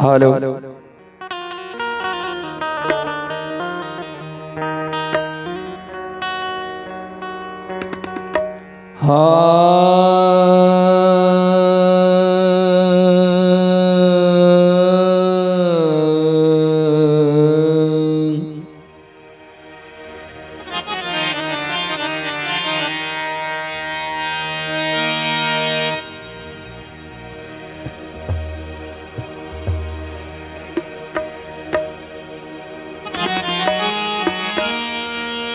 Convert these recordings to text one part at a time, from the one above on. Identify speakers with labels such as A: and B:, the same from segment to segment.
A: Hello. हाँ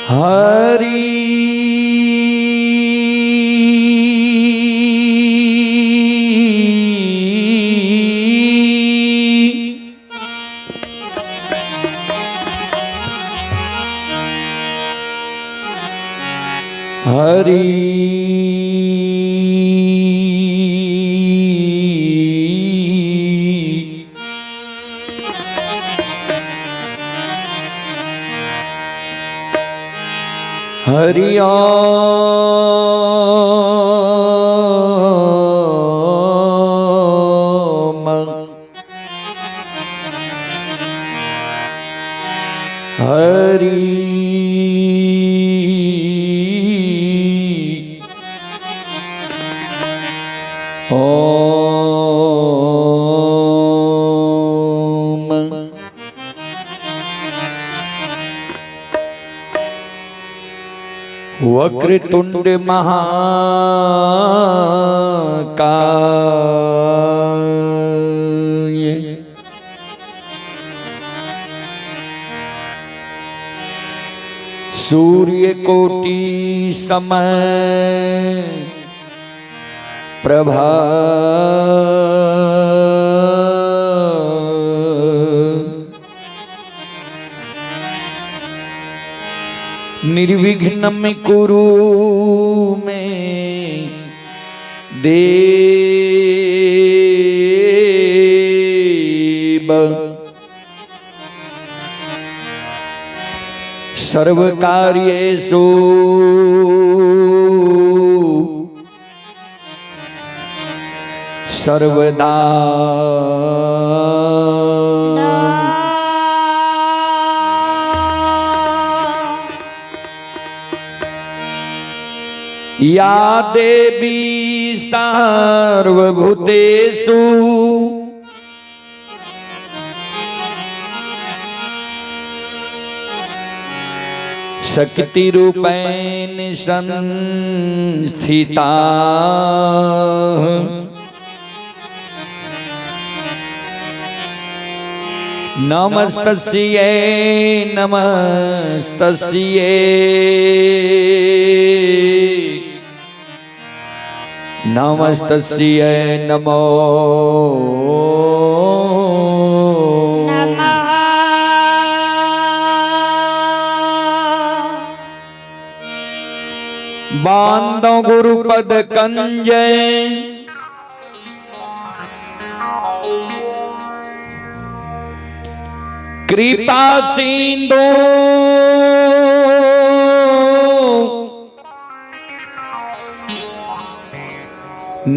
A: हरि हरि हरि ओम हरि ओम। वक्रतुंड महाकाय सूर्य कोटि समय प्रभा निर्विघ्नं कुरु मे देव सर्वकार्येषु सर्वदा। या देवी सार्वभूतेषु शक्तिरूपेण संस्थिता नमस्तस्यै नमस्तस्यै नमस्तस्यै नमो
B: नमः।
A: बांधो गुरुपद कंजय कृपा सिंधु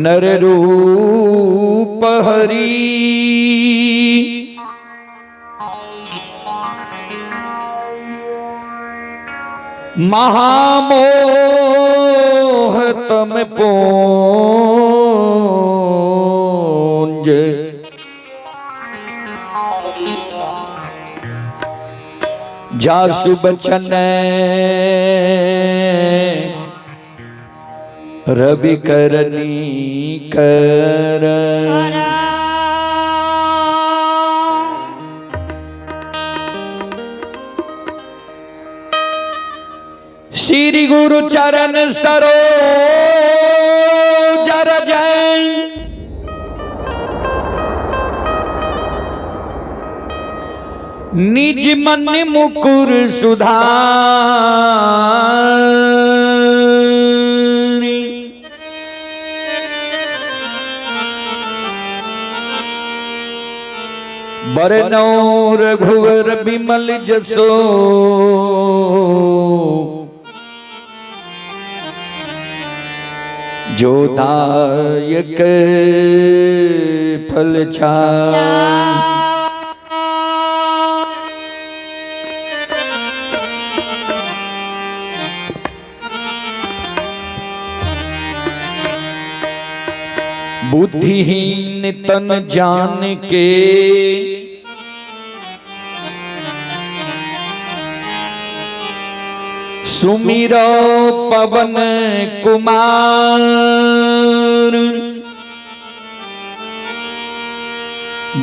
A: नर रूप हरि महामोह तम पूंज जासु बचन रवि करनी कर श्री गुरु चरण सरोज रज निज मन मुकुर सुधारी बरनौ रघुवर बिमल जसो जो दायक थल छाय। बुद्धिहीन तन जान के सुमिरो पवन कुमार।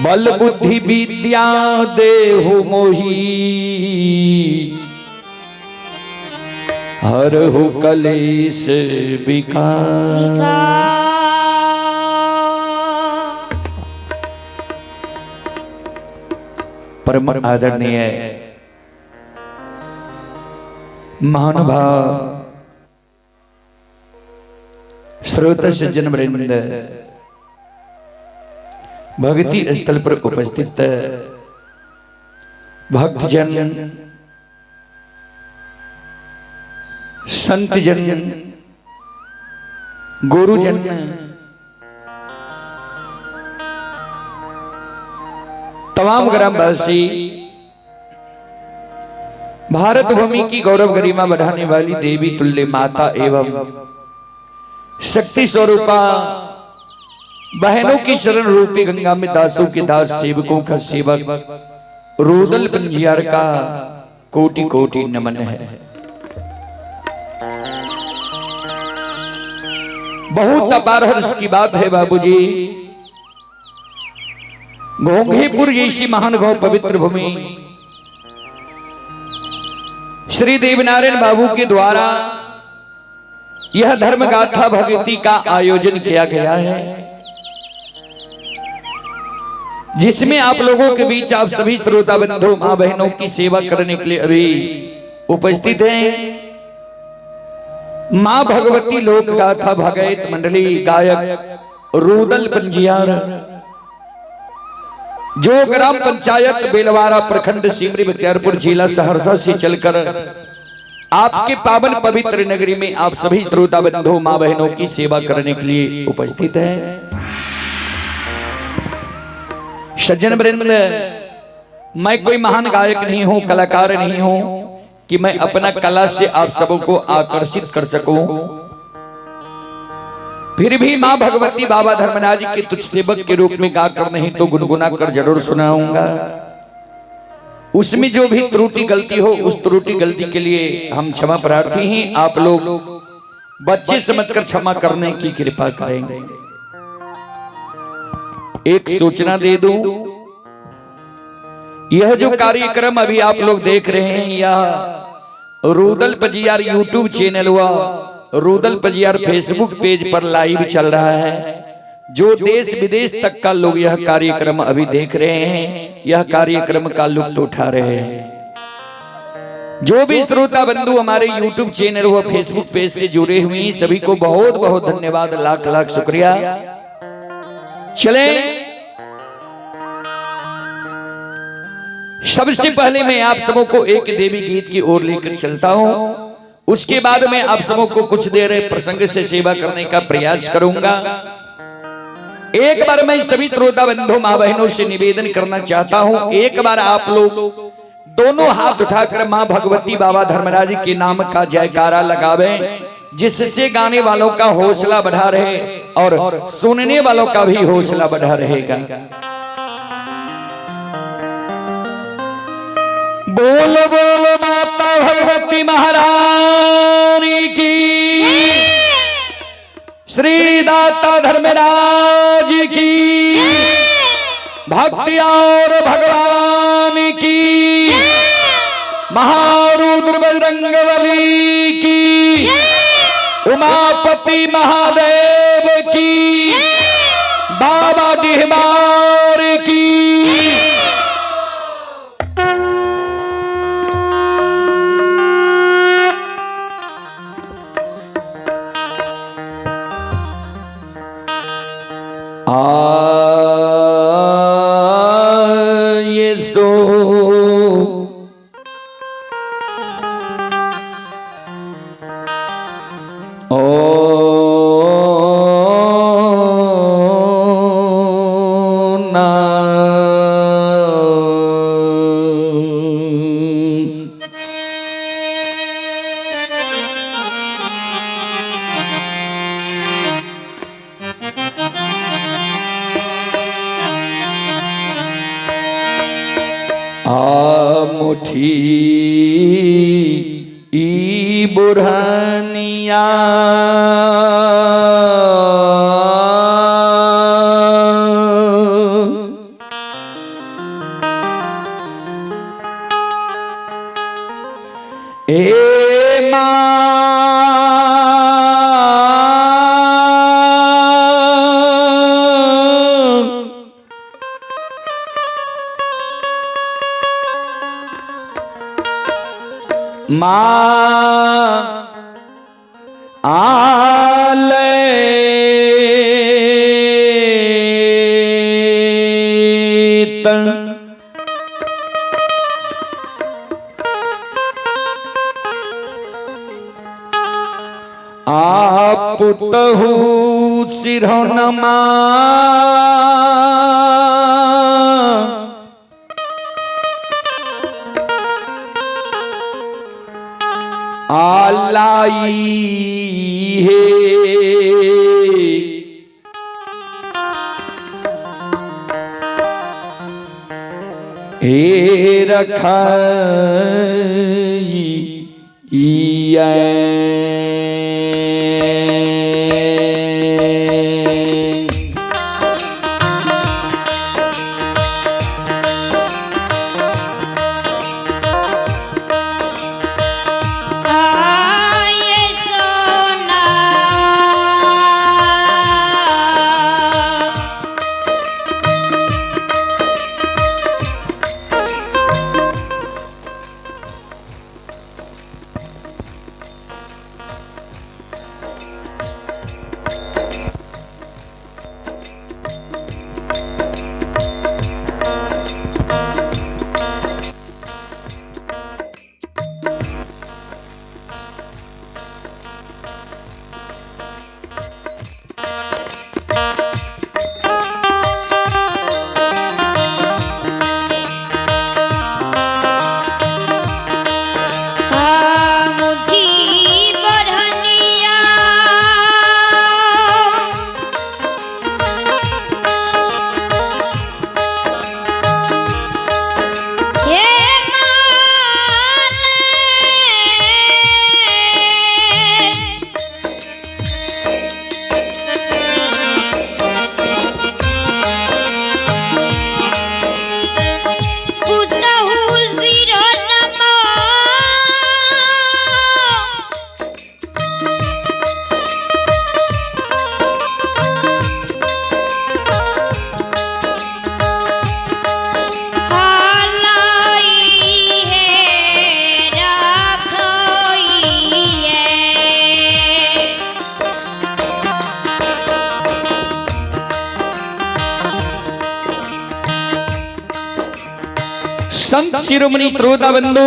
A: बल बुद्धि विद्या देहु मोही हरहु कलेश विकार। परम आदरणीय महानुभाव श्रोत सज्जन वृंद, भक्ति स्थल पर उपस्थित भक्तजन, संतजन, गुरुजन, तमाम ग्रामवासी, भारत भूमि की गौरव गरिमा बढ़ाने वाली देवी तुल्य माता एवं शक्ति स्वरूपा बहनों की शरण रूपी गंगा में दासों के दास सेवकों का सेवक रुदल पंजियार का कोटि कोटि नमन है। बहुत अपार हर्ष की बात है बाबूजी, घोंघीपुर जैसी महान गौ पवित्र भूमि श्री देवनारायण बाबू के द्वारा यह धर्म गाथा भक्ति का आयोजन किया गया है, जिसमें आप लोगों के बीच आप सभी श्रोता बंधु मां बहनों की सेवा करने के लिए अभी उपस्थित हैं। मां भगवती लोक गाथा भगैत मंडली गायक रुदल पंजियार, जो ग्राम पंचायत बेलवारा प्रखंड सिमरी बख्तियारपुर जिला सहरसा से चलकर आपके पावन पवित्र नगरी में आप सभी श्रोता बंधु मां बहनों की सेवा करने के लिए उपस्थित हैं। सज्जन वृंद, मैं कोई महान गायक नहीं हूं, कलाकार नहीं हूं कि मैं अपना कला से आप सबों को आकर्षित कर सकूं। फिर भी मां भगवती बाबा धर्मराज के तुच्छ सेवक के रूप में गाकर नहीं तो गुनगुना कर जरूर सुनाऊंगा। उसमें जो भी त्रुटि गलती हो, उस त्रुटि गलती के लिए हम क्षमा प्रार्थी हैं। आप लोग बच्चे समझकर क्षमा करने की कृपा करेंगे। एक सूचना दे दूं, यह जो कार्यक्रम अभी आप लोग देख रहे हैं, यह रुदल पंजियार यूट्यूब चैनल हुआ रुदल पंजियार फेसबुक पेज पर लाइव चल रहा है। जो देश विदेश तक का लोग यह कार्यक्रम अभी देख रहे हैं, यह कार्यक्रम का लुत्फ उठा रहे हैं। जो भी श्रोता बंधु हमारे यूट्यूब चैनल व फेसबुक पेज से जुड़े हुए हैं, सभी को बहुत बहुत धन्यवाद, लाख लाख शुक्रिया। चले, सबसे पहले मैं आप सबों को एक देवी गीत की ओर लेकर चलता हूं। उसके बाद मैं आप सबों को कुछ देर प्रसंग से सेवा करने का प्रयास करूंगा। एक बार मैं सभी श्रोता बंधु मां बहनों से निवेदन करना चाहता हूं, एक बार आप लोग दोनों हाथ उठाकर मां भगवती बाबा धर्मराज के नाम का जयकारा लगावे, जिससे गाने वालों का हौसला बढ़ा रहे और सुनने वालों का भी हौसला बढ़ा रहेगा। बोल बोल माता भगवती महारानी की, श्री दाता धर्मराज की, भक्ति और भगवान की, महारुद्र बजरंगबली की, उमापति महादेव की, बाबा डिहबार की। ये सो ओ आ मुठी ई बुरहनिया ए मां माँ आले तन आप पुतहु सिरहनमा आलाई हे हे रखाई इयै।
B: आये सोना मुठी बढ़निया हे माले पुतहु सिरनमा हालाई हे राखइए।
A: संत शिरोमणि त्रोता बंधु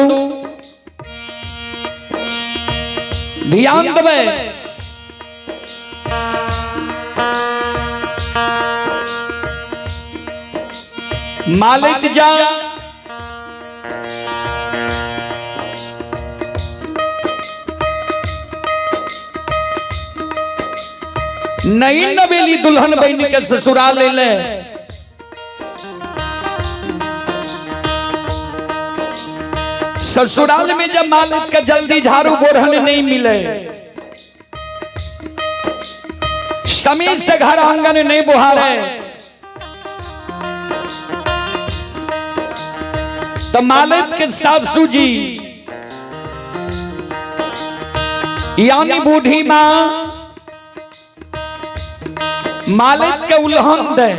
A: ध्यान देवे मालिक जा नई नवेली दुल्हन बन के ससुराल ले ले ससुराल में जब मालिक का जल्दी झाड़ू बोरहन नहीं मिले, समीर से घर आंगन नहीं बुहारे, तो मालिक के सासू जी यानी बूढ़ी मां मालिक के उल्हन दे,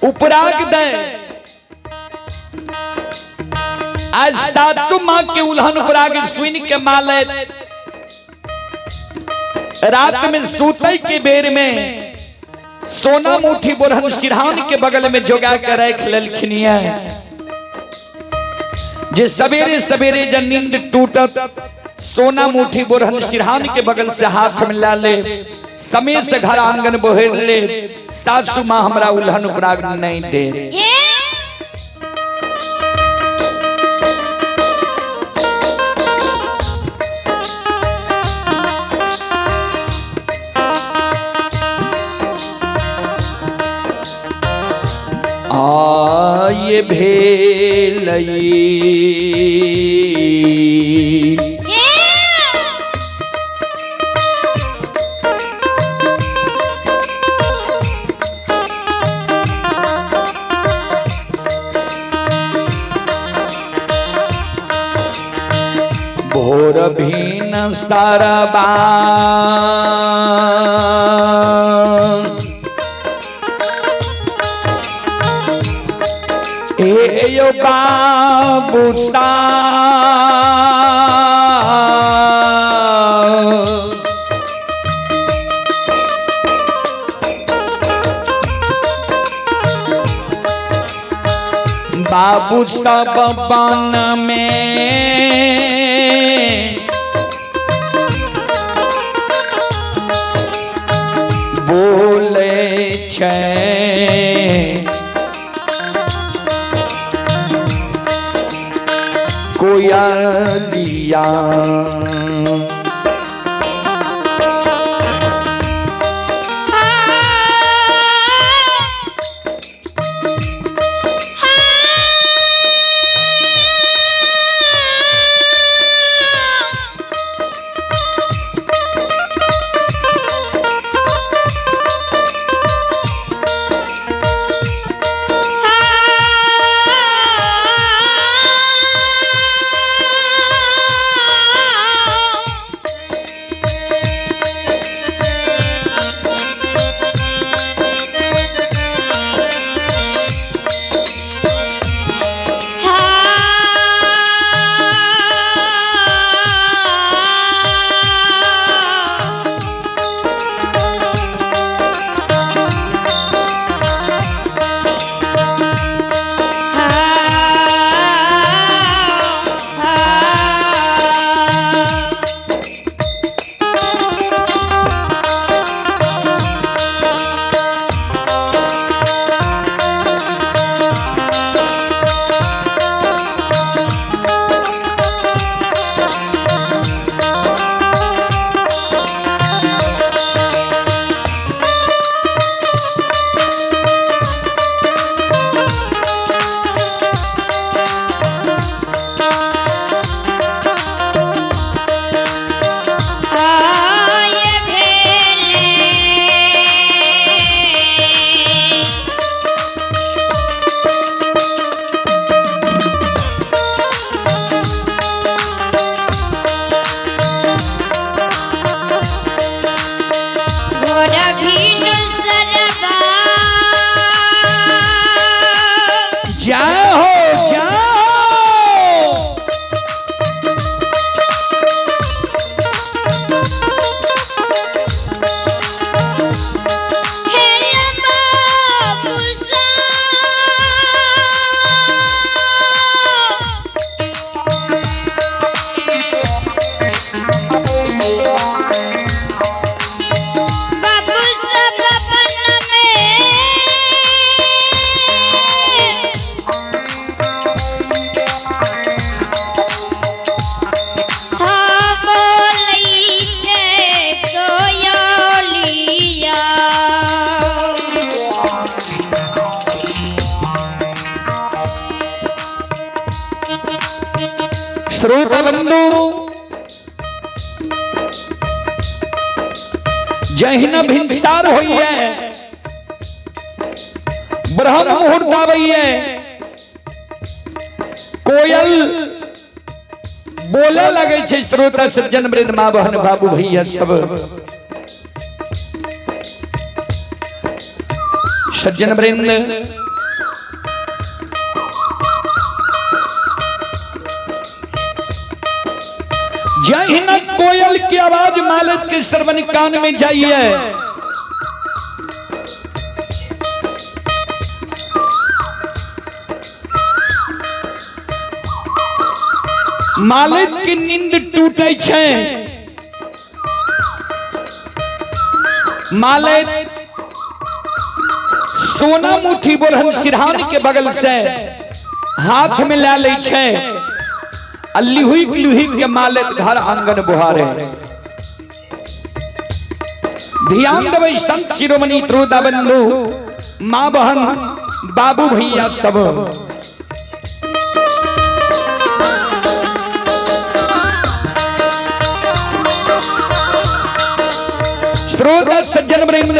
A: उपराग दे। आज सासू मां के उल्हन उपराग सुन के मालिक रात में सूते के बेर में सोना मुठी बोरहन सिरहान के बगल में जोगा के रख लेलखिनिया, जे सवेरे सवेरे जब नींद टूटत सोना मुठी बोरहन सिरहान के बगल से हाथ मिला ले, समय से घर आंगन बोहेर ले, सासू मां हमरा उल्हन उपराग नहीं दे।
B: ये
A: आय भेलई। भोर भीन सरबा हे यो बाबू सा बाबू सब बन में बोले छै कोयलिया। जय हो जय हो। श्रोता बंधु जहिना भिनसार होई है, ब्रह्म मुहूर्त आवई है, कोयल बोले लगे छे। श्रोता सज्जन वृंद माँ बहन बाबू भैया सब सज्जन वृंद, जहिना कोयल की आवाज मालत के श्रवण कान में जाइए, मालिक की नींद टूटे छे। मालिक सोना मुठी बोलहन सिरहान के बगल से हाथ में ला ले छे, लिहुई लिहुई के मालिक घर आंगन बुहारे। ध्यान देबै संत शिरोमणि त्रोदा बंधु माँ बहन, बाबू भैया सब। श्रोता सज्जन वृंद,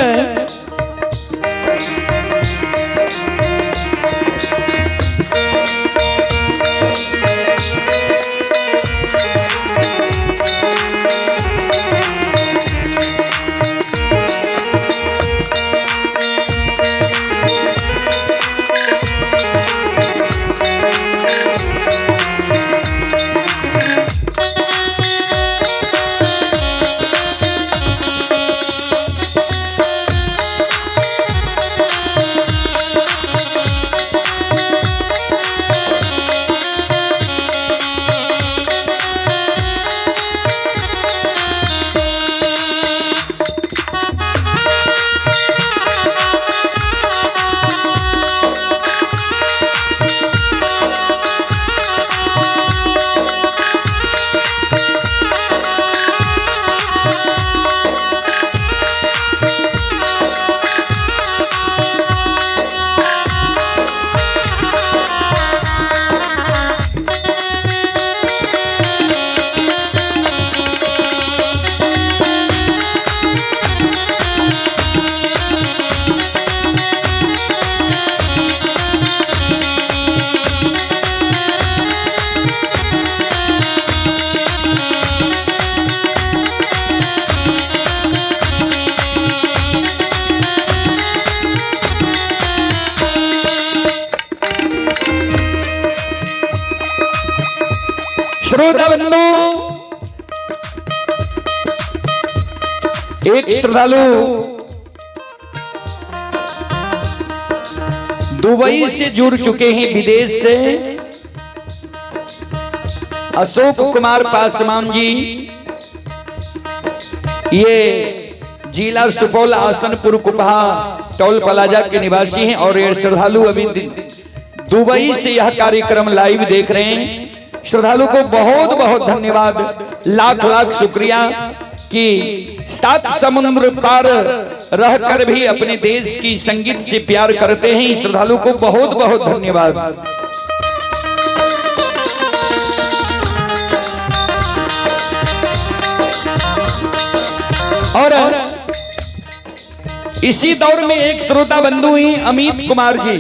A: श्रोता बंधु, एक श्रद्धालु दुबई से जुड़ चुके हैं, विदेश से, अशोक कुमार पासवान जी, ये जिला सुपौल आसनपुर कुपहा टोल प्लाजा के निवासी हैं और ये श्रद्धालु अभी दुबई से यह कार्यक्रम लाइव देख रहे हैं। श्रद्धालु को बहुत बहुत धन्यवाद, लाख लाख शुक्रिया कि 7 समुद्र पार रहकर भी अपने देश की संगीत से प्यार करते हैं। श्रद्धालु को बहुत बहुत धन्यवाद। और इसी दौर में एक श्रोता बंधु ही अमित कुमार जी,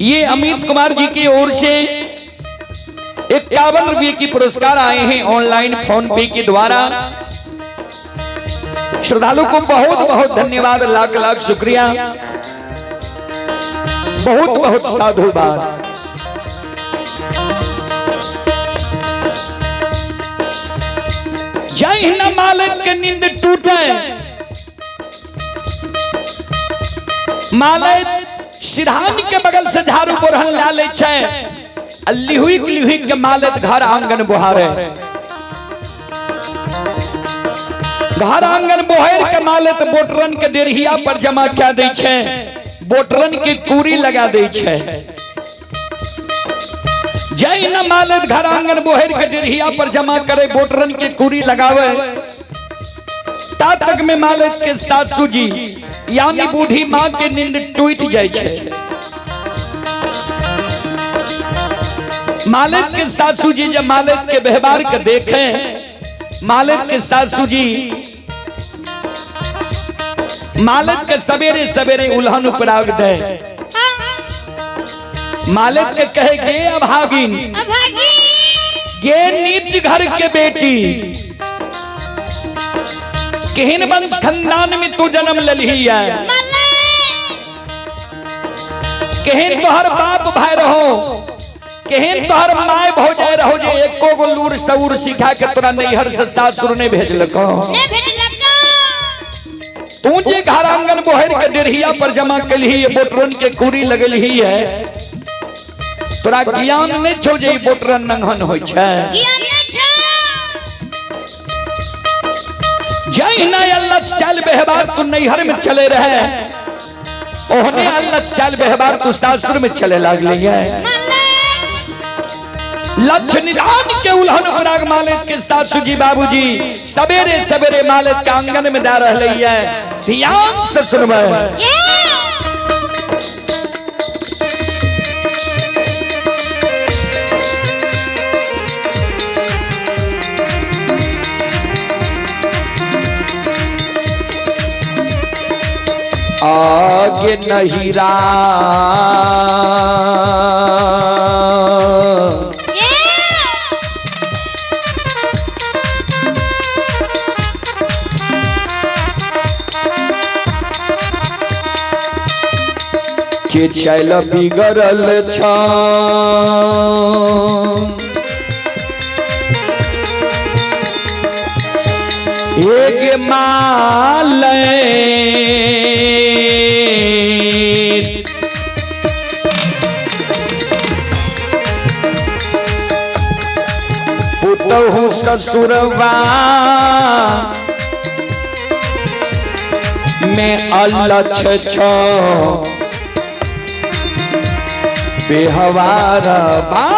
A: ये अमित कुमार जी की ओर से 51 रुपये की पुरस्कार आए हैं ऑनलाइन फोन पे के द्वारा। श्रद्धालु को बहुत बहुत धन्यवाद, लाख लाख शुक्रिया, बहुत बहुत साधुवाद। जय हिंद। मालिक के नींद टूटे, मालिक सिरहान के बगल से झाड़ू बोरहन डाले छे, लिहुक लिहुक के मालिक घर आंगन बुहारे, घर आंगन बोहर के मालिक बोटरन के डेरहिया पर जमा क्या दे छे, बोटरन के कूरी लगा दे छे। जय न मालिक घर आंगन बोहर के डेरहिया पर जमा करे, बोटरन के कूरी लगावे, ता तक में मालिक के सासू जी यानी बूढ़ी माँ के नींद टूट जाए छे। मालिक के सासू जी जब मालिक के व्यवहार के देखें, मालिक के सासू जी मालिक के सवेरे सवेरे उल्हन उपराग दे, मालिक के कहे गे अभागिन, गे नीच घर के बेटी, केहन वंश खानदान में तू जन्म ललही है, केहन तोहर बाप भाई रहो, केहन तोहर my भौजाई रहो, जे एको गो लूर सऊर सिखा के तोरा नैहर से सासुर ने भेजलको। तू जे घर आंगन बोहर के डेरहिया पर जमा कलही, बोटरन के कूरी लगलही है, तोरा ज्ञान नहीं छौ जे बोटरन नंगहन होय छै। जय ना अल्लाह चाल व्यवहार तू नैहर में चले रहे, ओहने अल्लाह चाल व्यवहार तू सासुर में चले लागले है। लक्ष्य निदान के उल्हन पराग मालिक के सासू जी बाबूजी सवेरे सवेरे मालिक के आंगन में जा रहे है। ध्यान से सुनबे। आगे नहिरा के चल बिगड़ल छ एक माल पुतहु ससुरवा में अलछ छ बेहवार बा।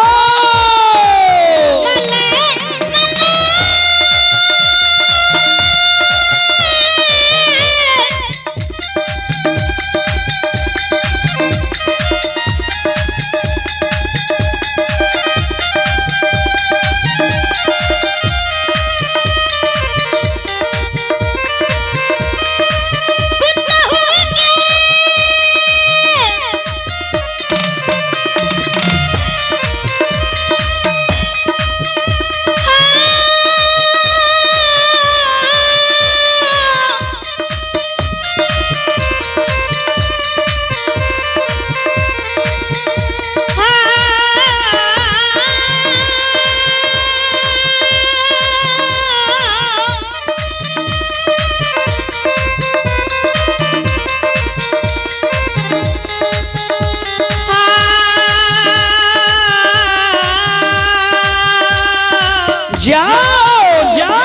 A: जाओ जाओ।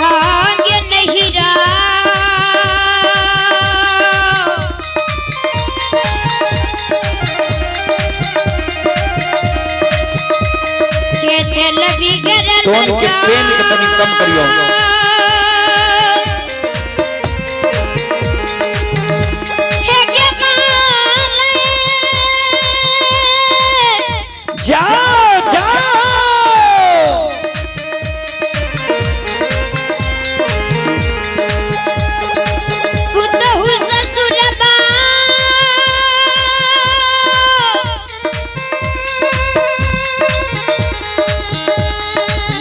B: आगे नहीं के चल बिगड़ल
A: टोन के पेन के तनी कम करियो।
B: हे गे माले
A: जाओ जाओ।
B: पुतहु ससुरबा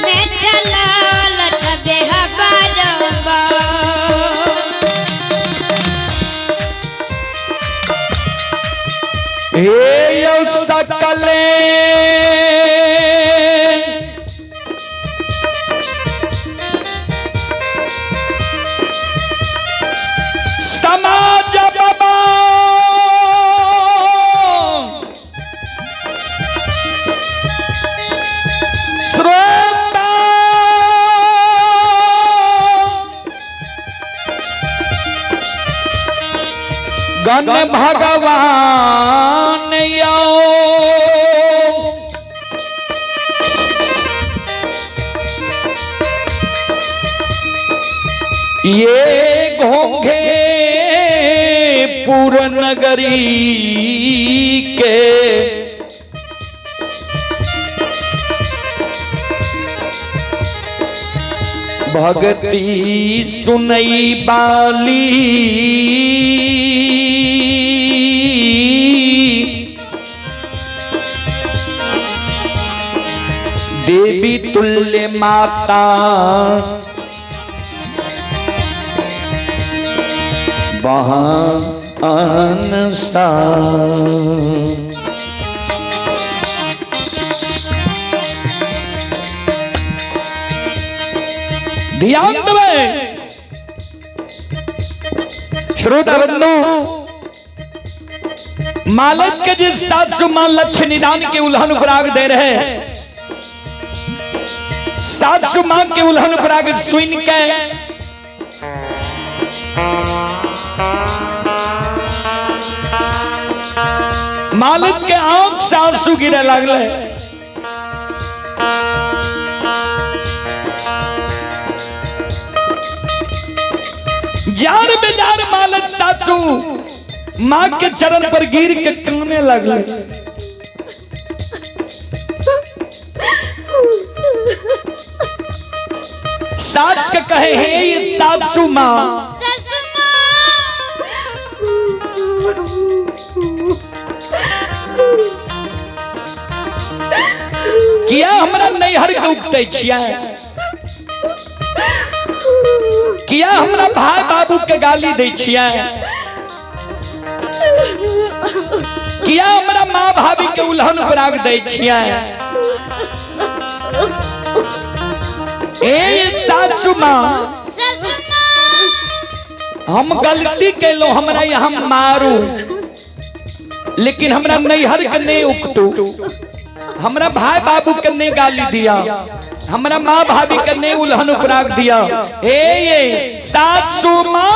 B: मैं चलल छबे हबारबा।
A: हे यौ सकले समाज बाबा श्रोता गण भगवान यो ये घोंघे पूरनगरी के भक्ति सुनई बाली देवी तुल्य माता वहाँ अनसा। ध्यान देवे श्रोता बंधु, मालिक के जिस सासु मां लक्ष्य निदान के उल्हन उपराग दे रहे हैं, सासु मां के उल्हन उपराग सुन के मालिक के आंख से आंसू गिरे लगले। जार बेजार मालक सासू माँ के चरण पर गिर के काने लगले। सास के कहे हे ये सासू माँ,
B: सासू माँ,
A: किया हमरा नैहर के उगते छियै, किया हमरा भाई बाबू के गाली दै छियै, किया हमरा माँ भाभी के उल्हन उपराग दै छियै। ए सासू माँ,
B: सासू माँ,
A: हम गलती कैलो, हमरा यहाँ मारू, लेकिन हमरा नैहर के नहीं उकतू, हमरा भाई बाबू के नहीं गाली दिया, हमरा माँ भाभी के नहीं उल्हन उपराग दिया। ए ये सासू माँ,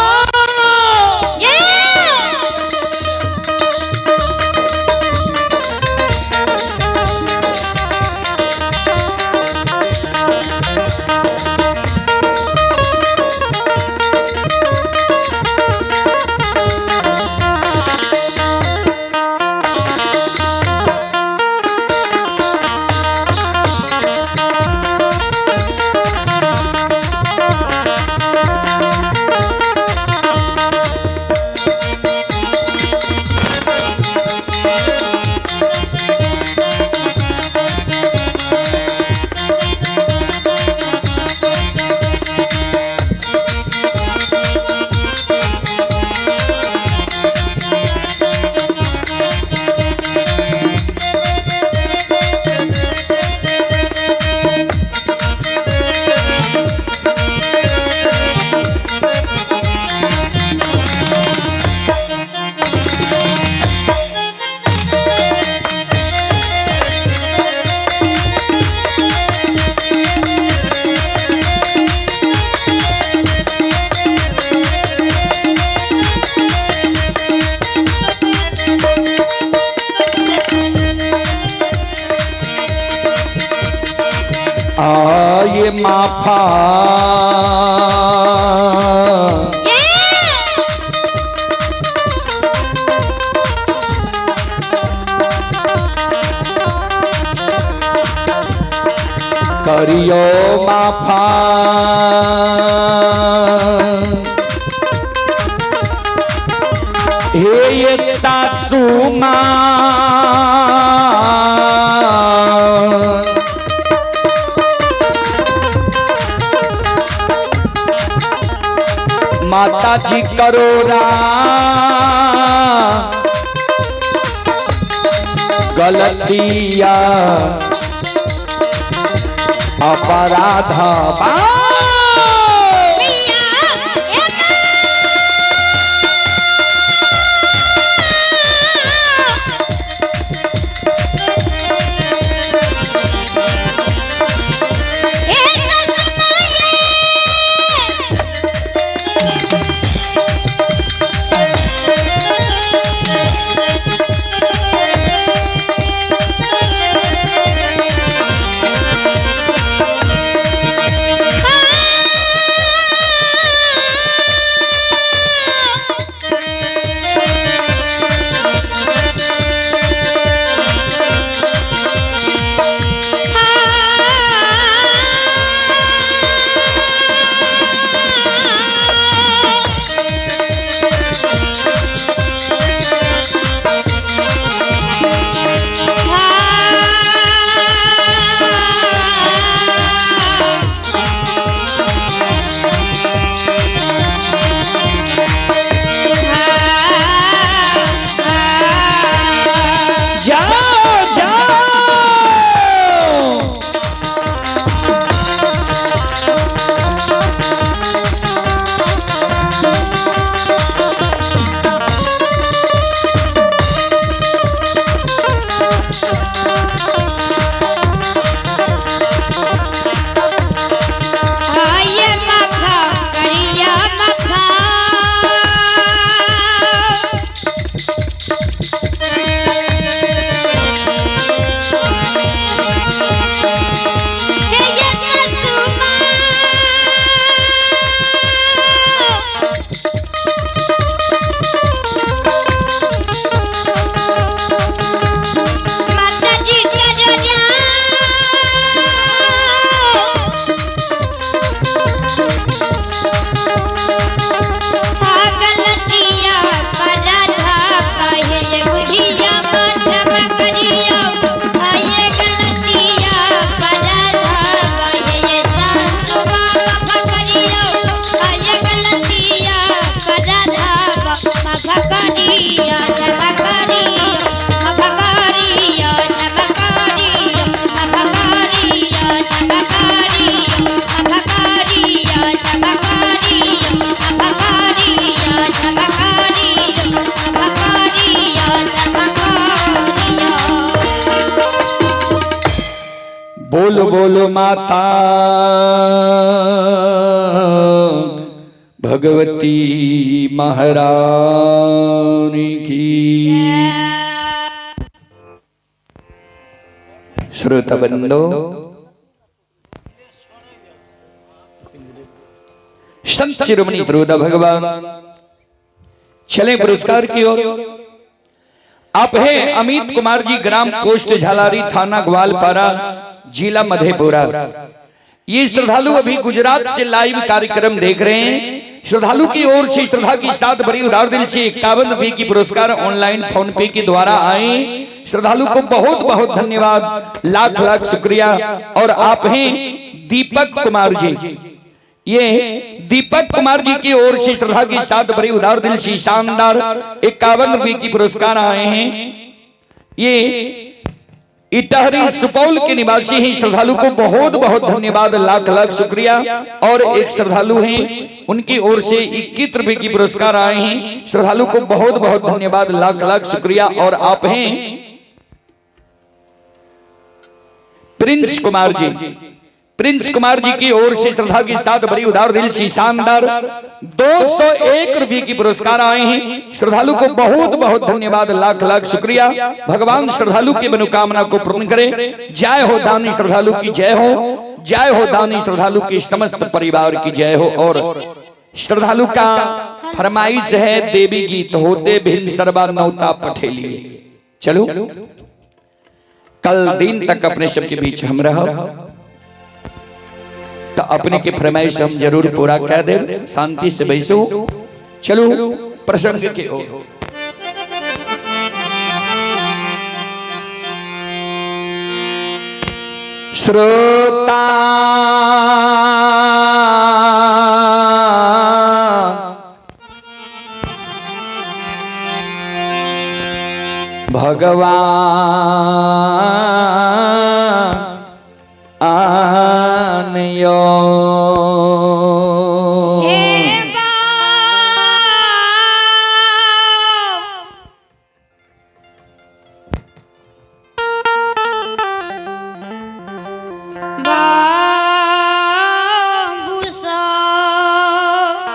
A: आये माफा करियो माफा, हे ये सासू माँ, माता जी करो गलतिया अपराध जाओ जाओ।
B: आये माफा करिया माफा, माफ करियो आय गलतिया कराधा माफ करियो क्षमा करियो माफ करियो क्षमा करियो माफ करियो क्षमा करियो माफ करियो क्षमा करियो माफ करियो क्षमा करियो माफ करियो क्षमा करियो।
A: बोलो बोलो माता भगवती महारानी की। श्रोता बंधो, संत शिरोमणि श्रोता भगवान, चले पुरस्कार की ओर। आप हैं अमित कुमार जी, ग्राम पोस्ट झालारी, थाना ग्वालपारा, जिला मधेपुरा। ये श्रद्धालु अभी गुजरात से लाइव कार्यक्रम देख रहे हैं। श्रद्धालु की ओर से श्रद्धा की साथ बड़ी उदार दिल से 51 रुपये की पुरस्कार ऑनलाइन फोन पे के द्वारा आए। श्रद्धालु को बहुत बहुत धन्यवाद, लाख लाख शुक्रिया। और आप हैं दीपक कुमार जी, ये दीपक कुमार जी की ओर से श्रद्धा के साथ बड़ी उदार दिल से शानदार 51 रुपये की पुरस्कार आए हैं। ये इटहरी सुपौल के निवासी हैं। श्रद्धालु को बहुत बहुत धन्यवाद, लाख लाख शुक्रिया। और एक श्रद्धालु हैं, उनकी ओर से 21 रुपए की पुरस्कार आए हैं। श्रद्धालु को बहुत बहुत धन्यवाद, लाख लाख शुक्रिया। और आप हैं प्रिंस कुमार जी, प्रिंस कुमार जी की ओर से श्रद्धा के साथ बड़ी उदार दिल से शानदार 201 रुपये की पुरस्कार आए हैं। श्रद्धालु को बहुत बहुत धन्यवाद, लाख लाख शुक्रिया। भगवान श्रद्धालु की मनोकामना को पूर्ण करे। जय हो दानी श्रद्धालु की जय हो, जय हो दानी श्रद्धालु की समस्त परिवार की जय हो। और श्रद्धालु का फरमाइश है देवी गीत होते भिन्न सरबा नौता पठेलिए। चलो कल दिन तक अपने सबके बीच हम रहो तो अपने के फरमाइश हम जरूर पूरा कर दे। शांति से बैसो, चलो प्रसंग के ओर। श्रोता भगवान आनयो
B: हे बाप बाबू साहब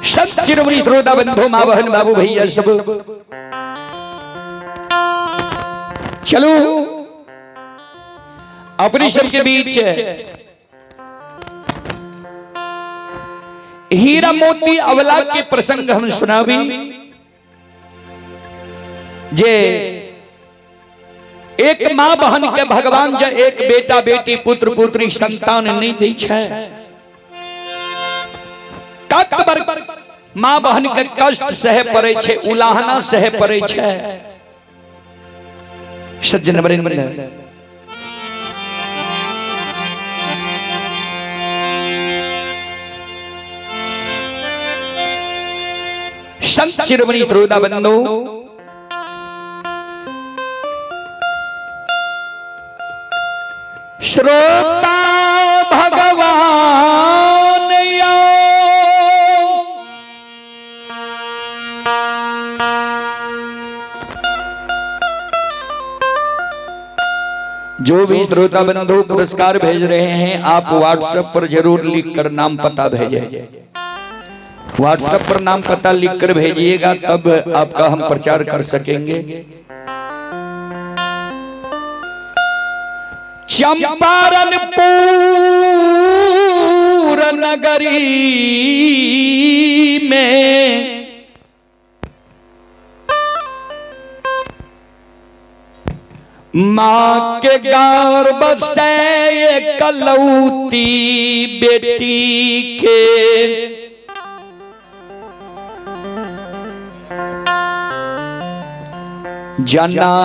A: संत शिरोमणि श्रोता बंधु माँ बहन बाबू भैया सब, चलो अपनी सबके बीच हीरा मोती अवला के प्रसंग हम सुनावी। जे एक माँ बहन के भगवान जे एक बेटा बेटी पुत्र पुत्री संतान नहीं दी छे, कत बर माँ बहन के कष्ट सहे पड़े छे, उलाहना सहे पड़े छे। सज्जन वृंद, संत शिरोमणि श्रोता बंधु, श्रोता भगवान यो जो भी श्रोता बंधु पुरस्कार भेज रहे हैं, आप व्हाट्सएप पर जरूर लिखकर नाम पता भेजें। व्हाट्सएप पर नाम पता लिखकर भेजिएगा, तब आपका हम प्रचार कर सकेंगे। चंपारण पूर नगरी में माँ के गर्भ से कलौती बेटी के जना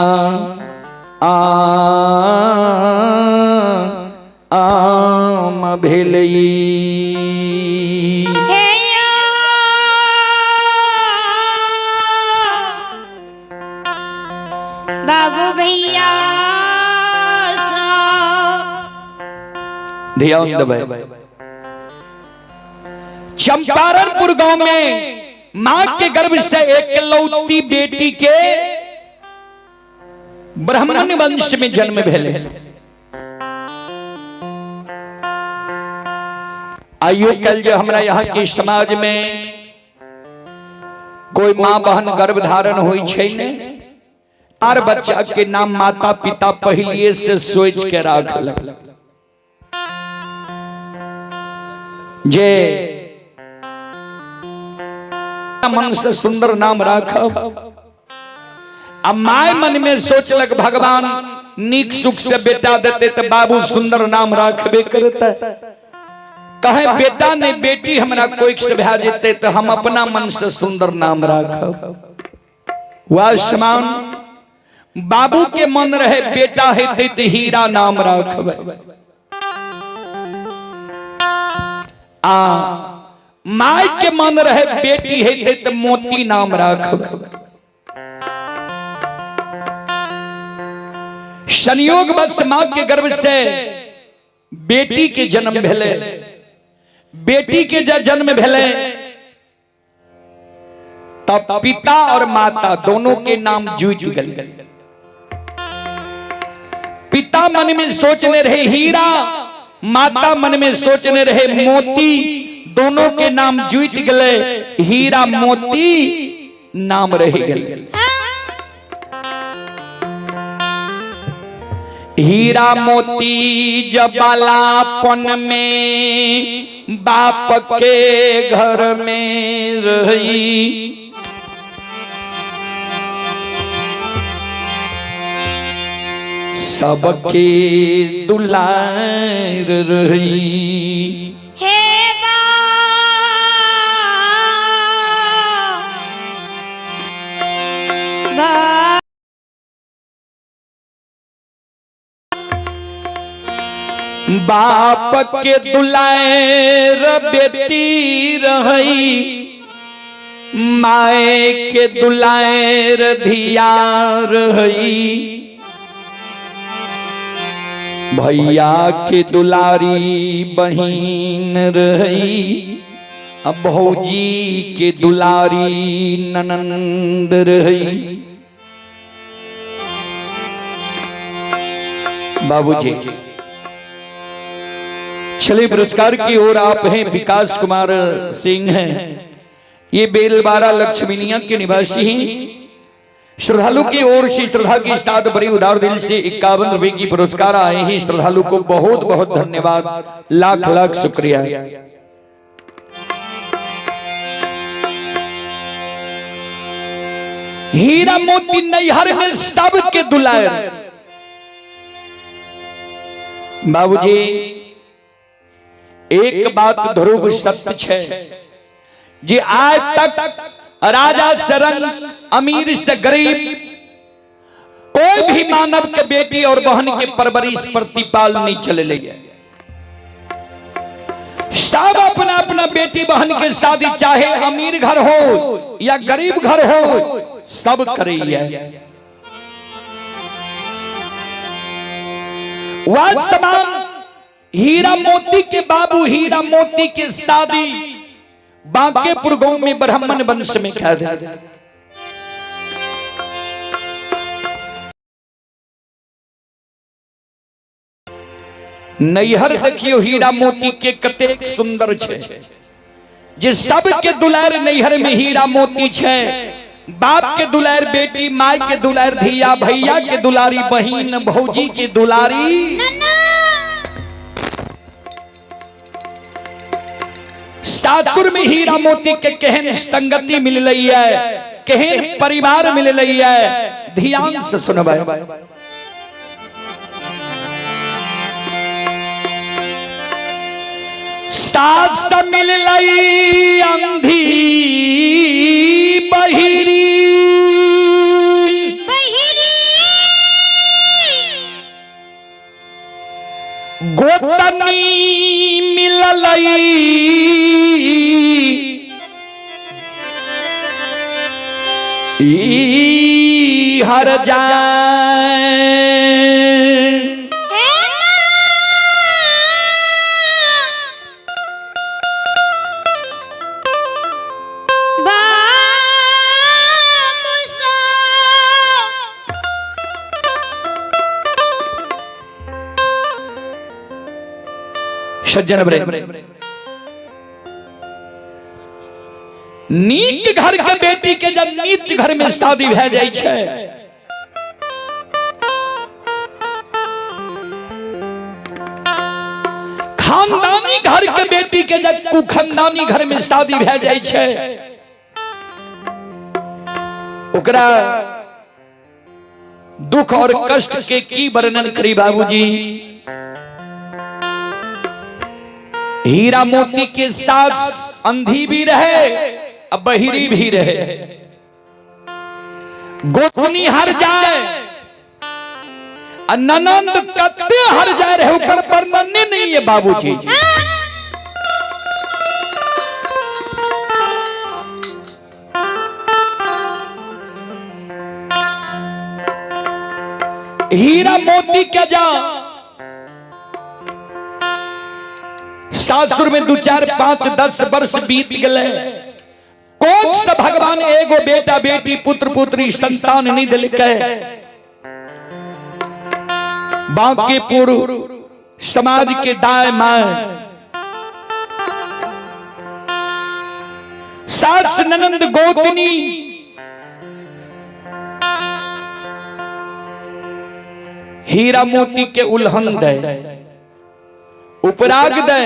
A: आ जनम भेलै।
B: हे यो बाबू भैया सब।
A: ध्यान देबै, चंपारणपुर गांव में मां के गर्भ से एकलौती बेटी के ब्राह्मण वंश में जन्म भेलै। आइयो कल जो हमरा यहाँ के समाज में कोई माँ बहन गर्भ धारण हुई छै ने, आर बच्चा के नाम माता पिता पहले से सोच के राखल जे मन से सुंदर नाम राखब। आ my मन में सोचलक भगवान नीक सुख से बेटा देते तो बाबू सुंदर नाम राखबे करते। कहे बेटा नहीं बेटी हमरा कोई से भए जेते तो हम अपना मन से सुंदर नाम राखब। वह समान बाबू के मन रहे बेटा हेते तो हीरा नाम राखबे। आ my के मन रहे बेटी हेते तो मोती नाम राखबे। संयोग बस मां के गर्भ से बेटी के जन्म भेले। बेटी के जब जन्म भेले तब पिता और माता दोनों के नाम जुट गए। पिता मन में सोचने रहे हीरा, माता मन में सोचने रहे मोती, दोनों के नाम जुट गए, हीरा मोती नाम रह गए। हीरा मोती जबालापन में बाप के घर में रही, सबके दुलार रही।
B: हे बा
A: बाप के दुलार बेटी रही, माए के दुलार धिया रही, भैया के दुलारी बहिन रही, अब भौजी के दुलारी ननंद रही। बाबूजी चलिए पुरस्कार की ओर आप हैं। विकास कुमार सिंह हैं, ये बेलबारा लक्ष्मीनिया के निवासी हैं। श्रद्धालु की ओर से श्रद्धा के साथ बड़ी उदार दिल से 51 रुपए की पुरस्कार आए हैं। श्रद्धालु को बहुत बहुत धन्यवाद, लाख लाख शुक्रिया। हीरा मोती नैहर में सबके दुलार। बाबूजी एक बात ध्रुव सत्य है जी, आज तक राजा से रंग, अमीर से गरीब, कोई भी मानव के बेटी और बहन के परवरिश प्रतिपाल नहीं चले है। सब अपना अपना बेटी बहन के शादी चाहे अमीर घर हो या गरीब घर हो, सब करे। वह समान हीरा मोती के बाबू हीरा मोती के शादी बांकेपुर गांव में ब्राह्मण वंश में कह दे। नैहर देखियो हीरा मोती के कतेक सुंदर छे, जे सबके दुलार नैहर में हीरा मोती छे। बाप के दुलार बेटी, माय के दुलार धिया, भैया के दुलारी बहिन, भौजी के दुलारी। सासुर में हीरा मोती के केहन संगति मिल रही है, केहन परिवार मिल रही है। ध्यान से सुनबै। सास मिल रही अंधी बहिरी, गोतनी ई हर जाए।
B: हे माँ। बाबू सो
A: सज्जन बरे, नीक घर के बेटी के जब नीच घर में शादी भए जाइ छै, खानदानी घर के बेटी के जब कुखानदानी घर में शादी भए जाइ छै, ओकरा दुख और कष्ट के की वर्णन करी बाबूजी। हीरा मोती के साथ अंधी भी रहे अब बहिरी भी रहे, गोतनी हर जाए आ ननंद कते हर जाए रहे, ओकर वर्णन नहीं है बाबूजी। हीरा मोती के जा सासुर में 2 4 5 10 वर्ष बीत गए, कोख से भगवान एगो बेटा बेटी पुत्र पुत्री संतान नहीं दिलकै। बांकीपुर समाज के दाएं माए सास ननंद गोतनी हीरा मोती के उल्हन दे, उपराग दे,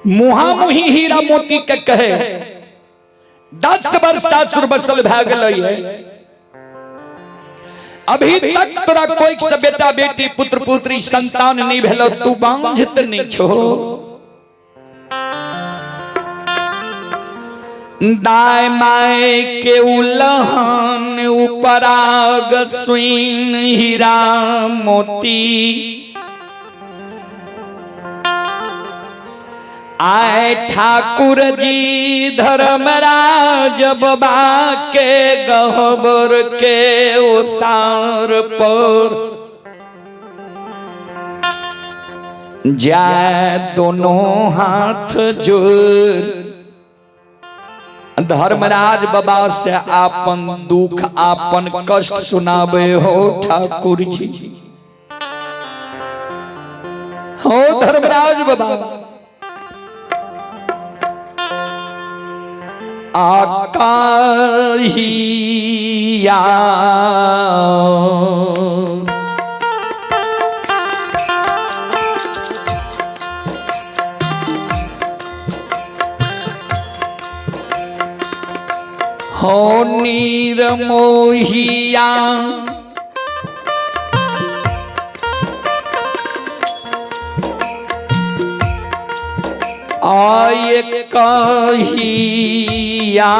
A: मुहा मुही हीरा मोती के कहे। 10 वर्ष सासुर बसल भए गेलै है, अभी तक तोरा कोई से बेटा बेटी पुत्र पुत्री संतान नहीं भेलो, तू बांझ त नहीं छो। दाय my के उलहन उपराग सुइन हीरा मोती, आए ठाकुर जी धर्मराज बाबा के गहबर के ओसार पर जाए दोनों हाथ जोड़ धर्मराज बाबा से आपन दुख आपन कष्ट सुनावे हो ठाकुर जी, हो धर्मराज बाबा। आकाहिया हो नीर मोहिया आय कहिया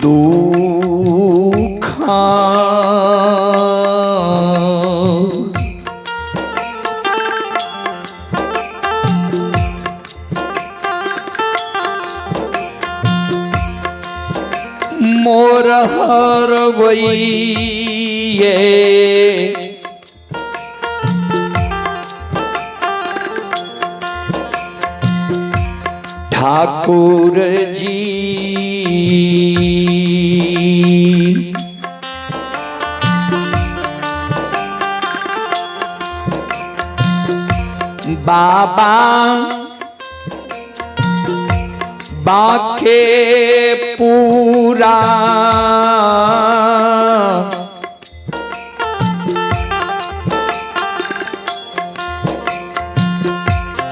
A: दुखा मोर हरवैये ठाकुर जी। बाबा बाके पूरा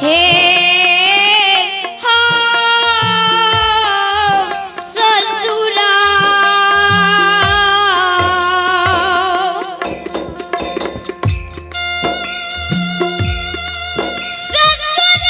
B: हे हो ससुरा ससुरा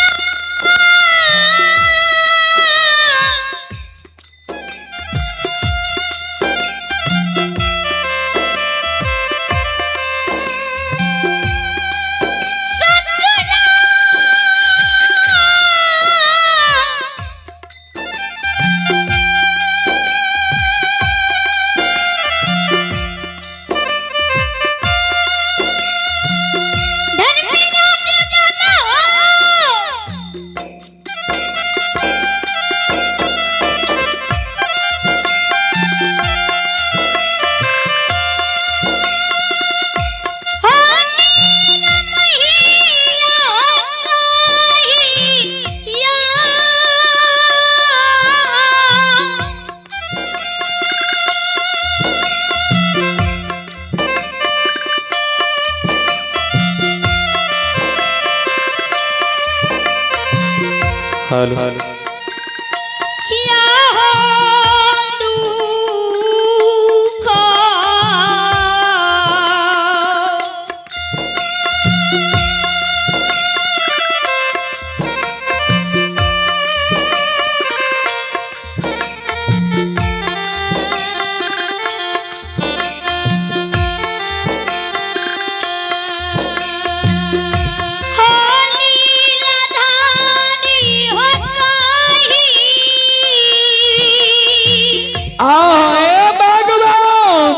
C: हेलो।
B: या दुख। हो लीलाधारी हो काही।
A: आए भगवान।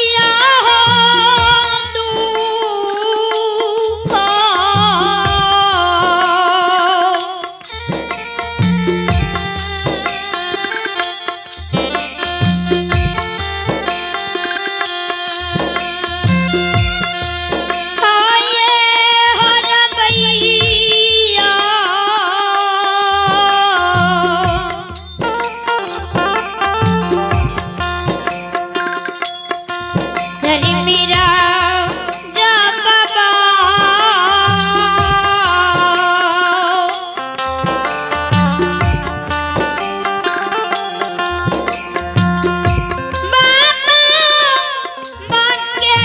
B: या दुख। हाय हर भैया। धरि मेरा जा बाबा। बाबा बाके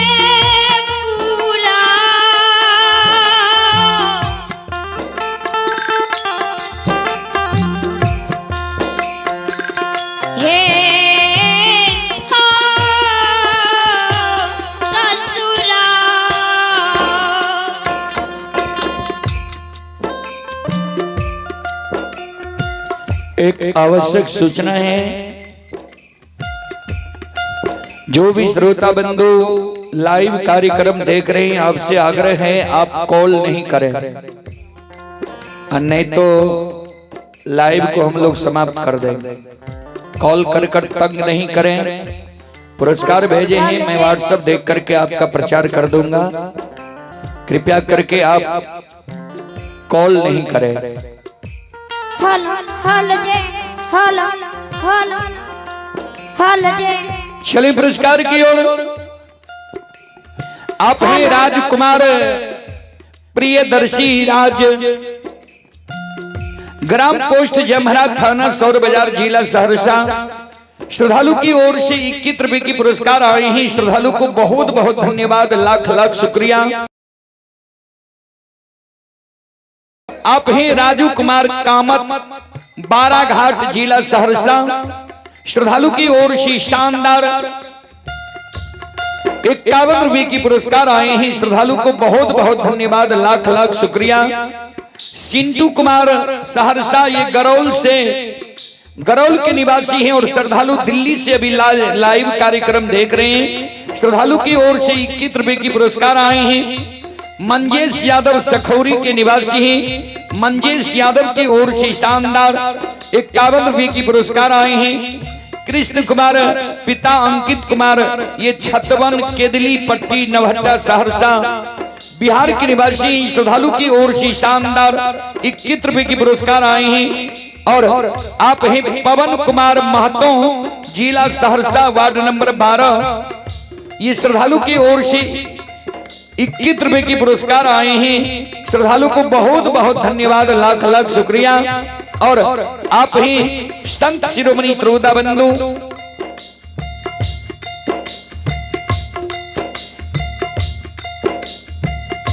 B: पूरा। हे हो ससुरा।
A: एक आवश्यक सूचना है, जो भी श्रोता बंधु लाइव कार्यक्रम देख रहे हैं, आपसे आग्रह है आप कॉल नहीं करें, और नहीं तो लाइव को हम लोग समाप्त कर देंगे। कॉल कर कर तंग नहीं करें। पुरस्कार भेजे हैं, मैं व्हाट्सएप देख करके आपका प्रचार कर दूंगा। कृपया करके आप कॉल नहीं करें।
B: हल हल जय हल हल हल जय।
A: चलिए पुरस्कार की ओर। आप हैं राजकुमार प्रियदर्शी राज, ग्राम पोस्ट जमहरा, थाना सौर बाजार, जिला सहरसा। श्रद्धालु की ओर से 21 रुपए की पुरस्कार आए हैं। श्रद्धालु को बहुत बहुत धन्यवाद, लाख लाख शुक्रिया। आप हैं राजू कुमार कामत, बाराघाट, जिला सहरसा। श्रद्धालु की ओर से शानदार 51 रुपए की पुरस्कार आए हैं। श्रद्धालु को बहुत बहुत धन्यवाद, लाख लाख शुक्रिया। सिंटू कुमार सहरसा, ये गरौल से, गरौल के निवासी हैं और श्रद्धालु दिल्ली से अभी लाइव कार्यक्रम देख रहे हैं। श्रद्धालु की ओर से 21 रुपए की पुरस्कार आए हैं। मंजेश यादव सखौरी के निवासी हैं। मंजेश यादव की ओर से शानदार 51 रुपए की पुरस्कार आए हैं। कृष्ण कुमार पिता अंकित कुमार, ये छतवन केदली पट्टी नवहट्टा सहरसा बिहार के निवासी, श्रद्धालु की ओर से शानदार 21 रुपए की पुरस्कार आए हैं। और आप हैं पवन कुमार महतो, जिला सहरसा, वार्ड नंबर 12, ये श्रद्धालु की ओर से 21 रुपए की पुरस्कार आए हैं। श्रद्धालु को बहुत बहुत धन्यवाद, लाख लाख शुक्रिया। और आप ही संत शिरोमणि श्रोता बंधु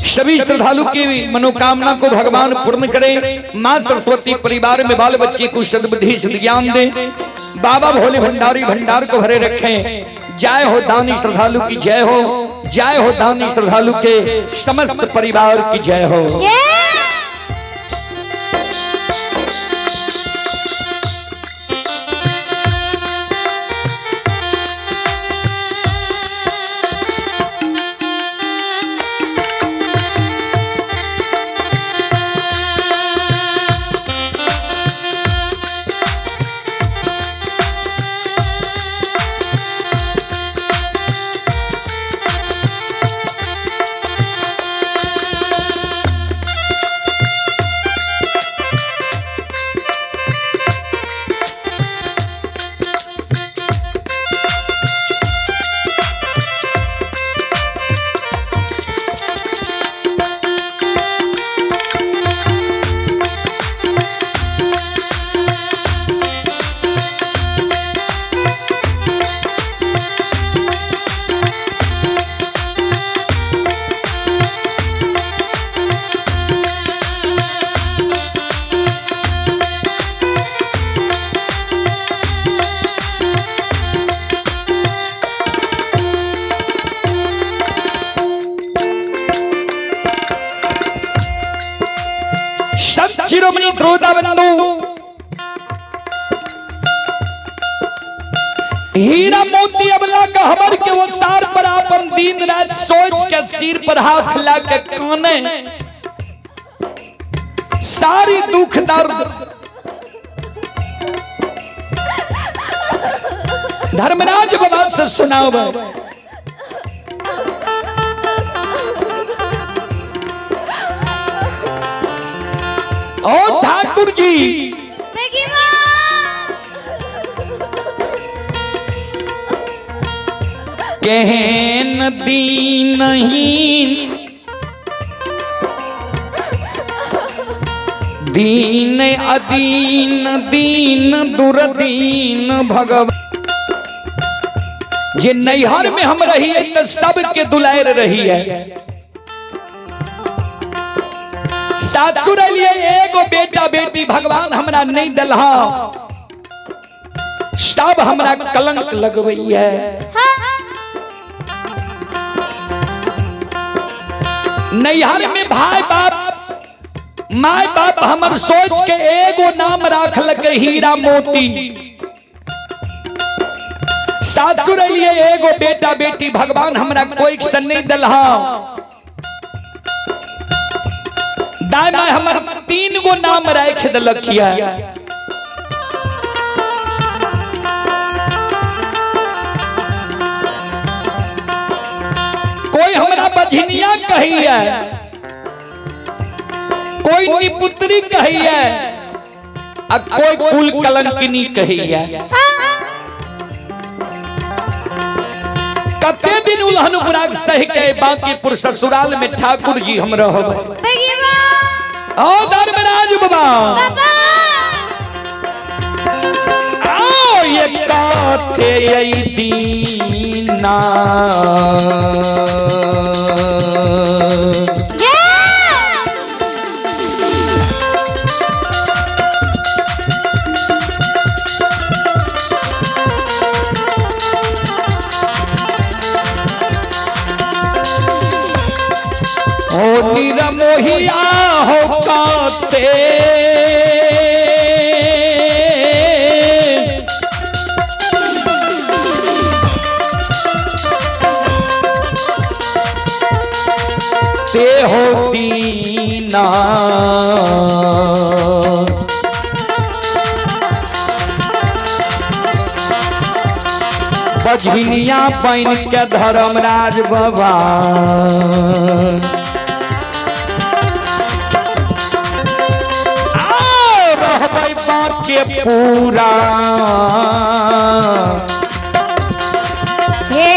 A: सभी श्रद्धालु की मनोकामना को भगवान पूर्ण करे। मां सरस्वती परिवार में बाल बच्चे को सद्बुद्धि सद्ज्ञान दे। बाबा भोले भंडारी भंडार को भरे रखें। जय हो दानी श्रद्धालु की जय हो, जय हो दानी श्रद्धालु के समस्त परिवार की जय हो। शिरोमणि द्रोता बंधु हीरा मोती अबला गहबर के ओसार पर अपन दिन रात सोच के सिर पर हाथ ला के काने सारी दुख दर्द धर्मराज बाबा से सुनाओ। और ठाकुर जी केहन दीनहीन दीन अदीन दीन दुर्दीन भगवान। जे नैहर में हम रही है तो सबके दुलार रही है। सासुर लिए एगो बेटा बेटी भगवान हमरा नहीं दलहा, सब हमरा कलंक लगवई है। नैहर में भाई बाप my बाप हमर सोच के एगो नाम राख लगे हीरा मोती। सासुर लिए एगो बेटा बेटी भगवान हमरा कोई से नहीं दलहा। दाई माई हमर 3 गो नाम राख दलखिया। कोई हमरा बझनिया कही है, कोई निपुत्री कही है, आ कोई कुल कलंकिनी कही है। कते दिन उलहन उपराग सह के बांकीपुर ससुराल में ठाकुर जी हम रहब। ओ धर्मराज बाबा आओ ये काथे दीना मोहिया हो काते ते हो दीना। बझनिया बन के धर्मराज बाबा के पूरा
B: हे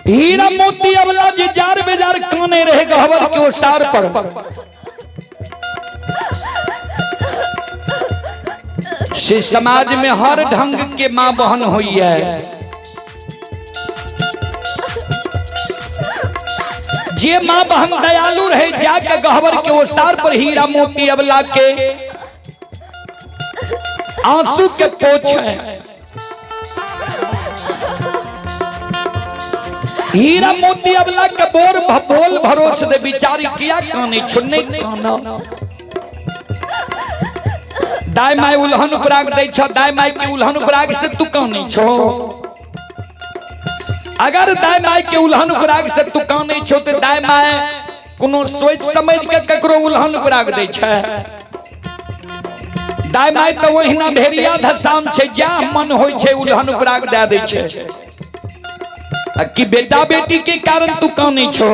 A: हीरा मोती अबला जे जार बेजार काने रहे गहवर के ओसार पर। से समाज में हर ढंग के माँ बहन हुई है। जे माँ बहन दयालु रहे जाके गहवर के ओसार पर हीरा मोती अबला के आंसू के पोछे। हीरा मोती अबला के बोर बोल भरोस दे बिचारी किया काने छो नहीं काना। दाय my उल्हन उपराग दै छ, दाय my के उल्हन उपराग से तू काने छो। अगर दाय my के उल्हन उपराग से तू काने छो तो दाय my कोनो सोच समझ के ककरो उल्हन उपराग दै छै। दाय my तो ओहिना भेड़िया धसाम छै, जा मन होय छै उल्हन उपराग दे दै छै। आ कि बेटा बेटी के कारण तू काने छो।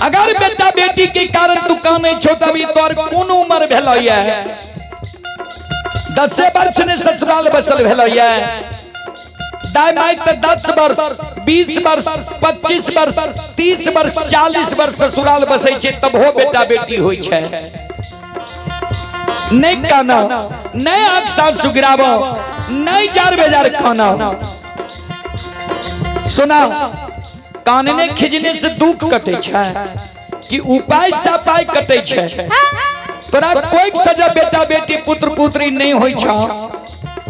A: अगर बेटा बेटी के कारण तू काने छो तभी तोर कोन उम्र भेलो ये? 10 वर्ष ने ससुराल बसल भेलो ये। दाय my तो 10 वर्ष 20 वर्ष 25 वर्ष 30 वर्ष 40 वर्ष ससुराल बसै छै तब हो बेटा बेटी होय छै। नहीं काना, नहीं आंख साफ सुगिराबो, नहीं जार बेजार खाना। सुना, कानने खिजने से दुख कटे छै कि उपाय सपाय कटे छै। तोरा कोई सजा बेटा बेटी पुत्र पुत्री नहीं होय छ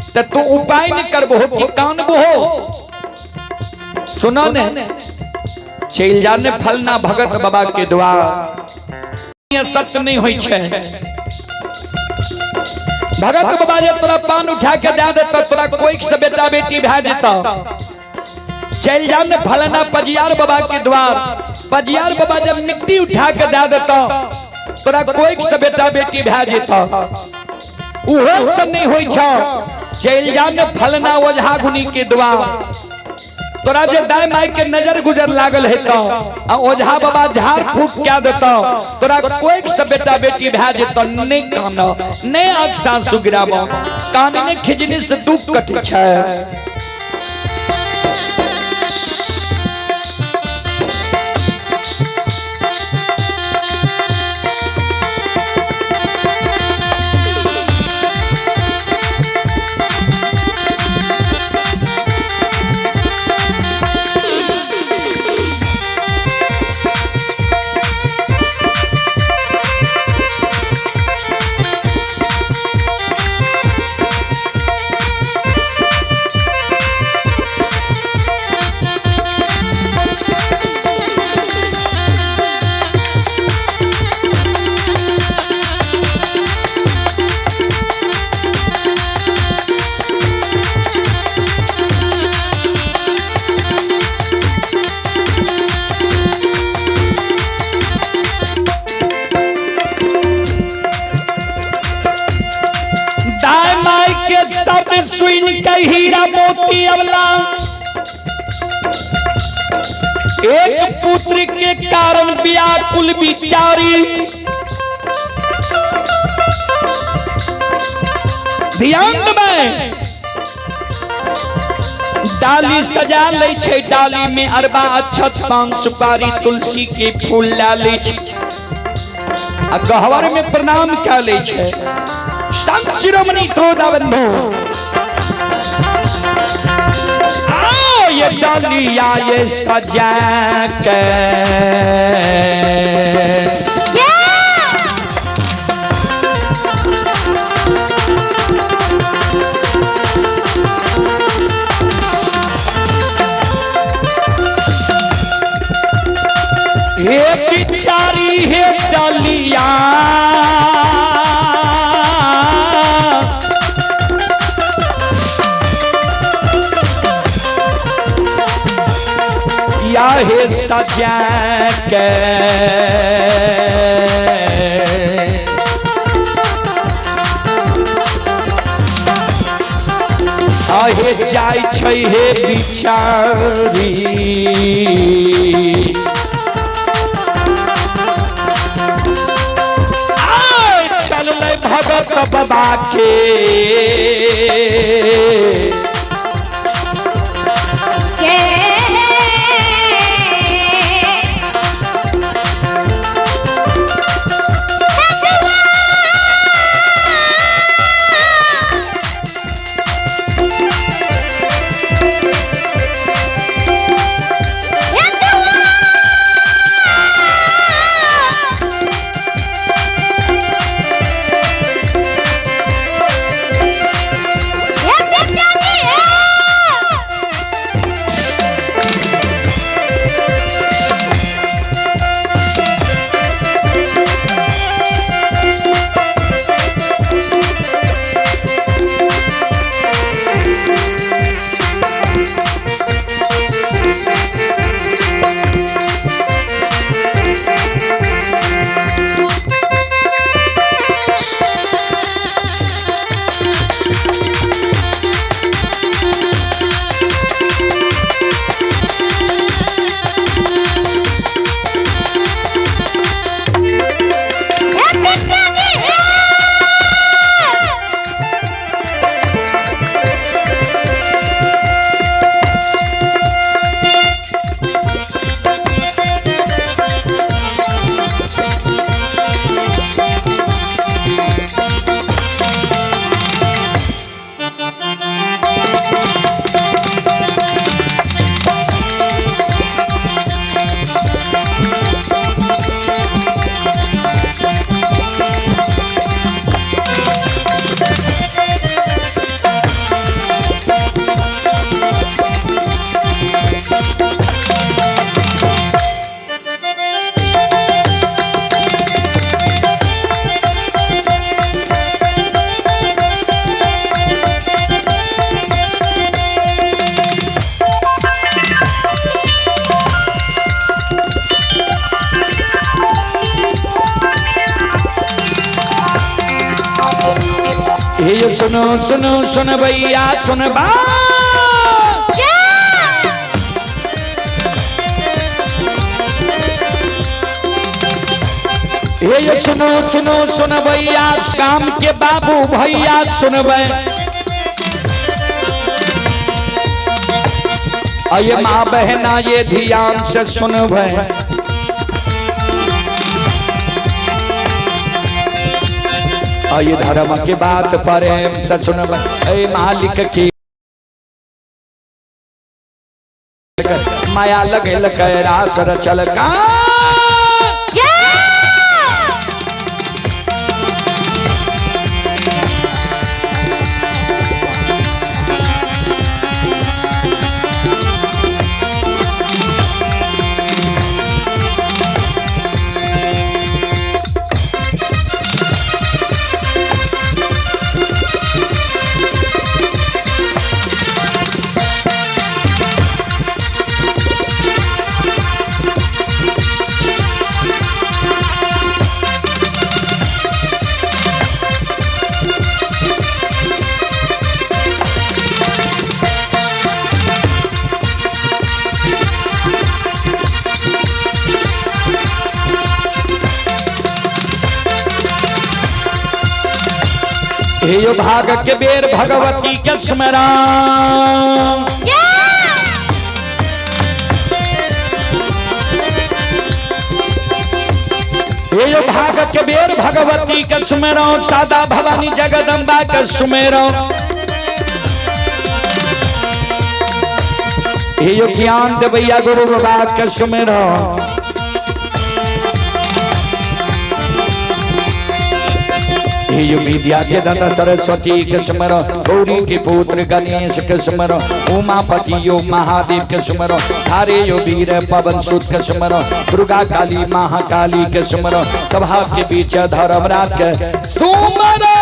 A: त तू उपाय नहीं करबो कि कानबो। सुना ने, चल जा ने फलना भगत बाबा के द्वार। सत्य नहीं होय छै। भगत बाबा जे तोरा पान उठा के दे देता तोरा कोई से बेटा बेटी भए जेता। चल जा ने फलना पजियार बाबा के द्वार। पजियार बाबा जब मिट्टी उठा के दे देता तोरा कोई से बेटा बेटी भए जेता। उहो से नहीं होय छ। चल जा ने फलना ओझा गुनी के द्वार। तोरा जे दाय my के नजर गुजर लागल हेतौ आ ओझा बाबा झाड़ फूक क्या देतौ तोरा कोई से बेटा बेटी भए जेतौ। नहीं कान, नहीं आंख साँस सुगिराबो, कानने खिजने से दुख कटै छै। सुन के हीरा मोती अवला एक पुत्र के कारण व्याकुल बिचारी। ध्यान देबै, डाली सजा लै छै, डाली में अरबा अक्षत पान सुपारी तुलसी के फूल ला लै छै आ गहवर में प्रणाम कए लै छै। संत शिरोमणि बंधु आओ ये डालिया ये सजा के हे बिचारी हे डालिया या हे सजा के आहे जाय छै हे बिचारी। चललै भगत बाबा के
B: Yeah!
A: हे सुनो सुनो सुन भैया सुन बा। हे सुनो सुनो सुन भैया काम के बाबू भैया सुनबे। अये माँ बहना ये ध्यान से सुनबे। अये धर्म के बात प्रेम से सुनबे। अये मालिक की माया लगे रास रचल का। हे भाग के बेर भगवती के स्मरण। हे भाग के बेर भगवती के सुमेरो, सादा भवानी जगदम्बा के सुमेरो। हे ज्ञान देवैया गुरु बाबा के सुमेरो। हे विद्या के दाता सरस्वती के सुमरो, गौरी के पुत्र गणेश के सुमरो, उमापति यो महादेव के सुमरो, थारे यो वीर पवन सुत के सुमरो, दुर्गा काली महाकाली के सुमरो, सभा के बीच धर्मराज के सुमरो।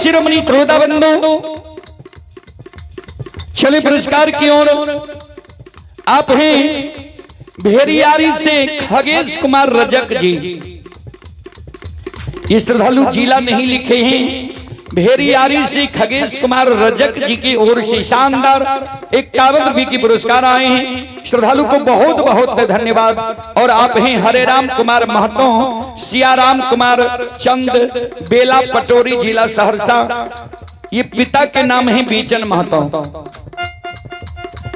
A: शिरोमणि श्रोता बंधु, चले पुरस्कार की ओर। आप हैं भेरियारी से खगेश कुमार रजक जी। ये श्रद्धालु जिला नहीं लिखे हैं। भेरियारी से खगेश कुमार रजक जी की ओर से शानदार 51 रुपए की पुरस्कार आए हैं। श्रद्धालु को बहुत बहुत धन्यवाद। और आप हैं हरे राम कुमार महतो, सियाराम कुमार चंद, बेला पटोरी, जिला सहरसा। ये पिता के नाम है बीचन महतो।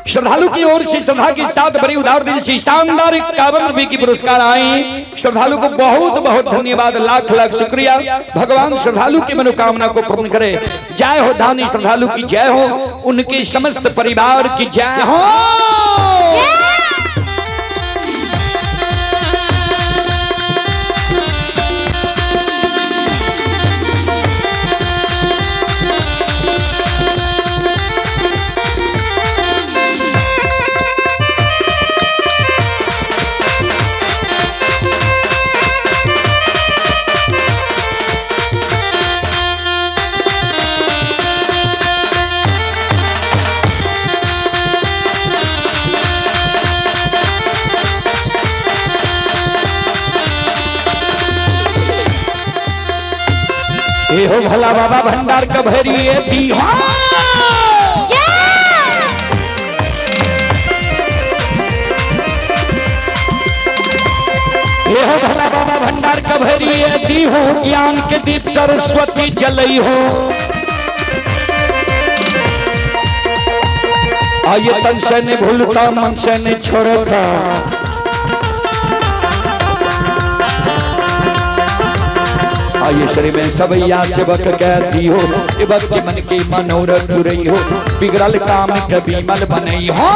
A: श्रद्धालु की ओर से श्रद्धा के साथ बड़ी उदार दिल से शानदार 51 रुपए की पुरस्कार आए। श्रद्धालु को बहुत बहुत धन्यवाद, लाख लाख शुक्रिया। भगवान श्रद्धालु की मनोकामना को पूर्ण करे। जय हो दानी श्रद्धालु की जय हो, उनके समस्त परिवार की जय हो। हे हो भोला बाबा भंडार कभरिए दी हो। हे हो भोला बाबा भंडार कभरिए दी हो, ज्ञान के दीप सरस्वती जलई हो। आये तन से नहीं भूलता, मन से नहीं छोड़ता। आये श्री में सबैया सेवक कहती हो, सेवक के मन के मनोरथ पुरई हो, बिगड़ल काम के बीमल बनई हो।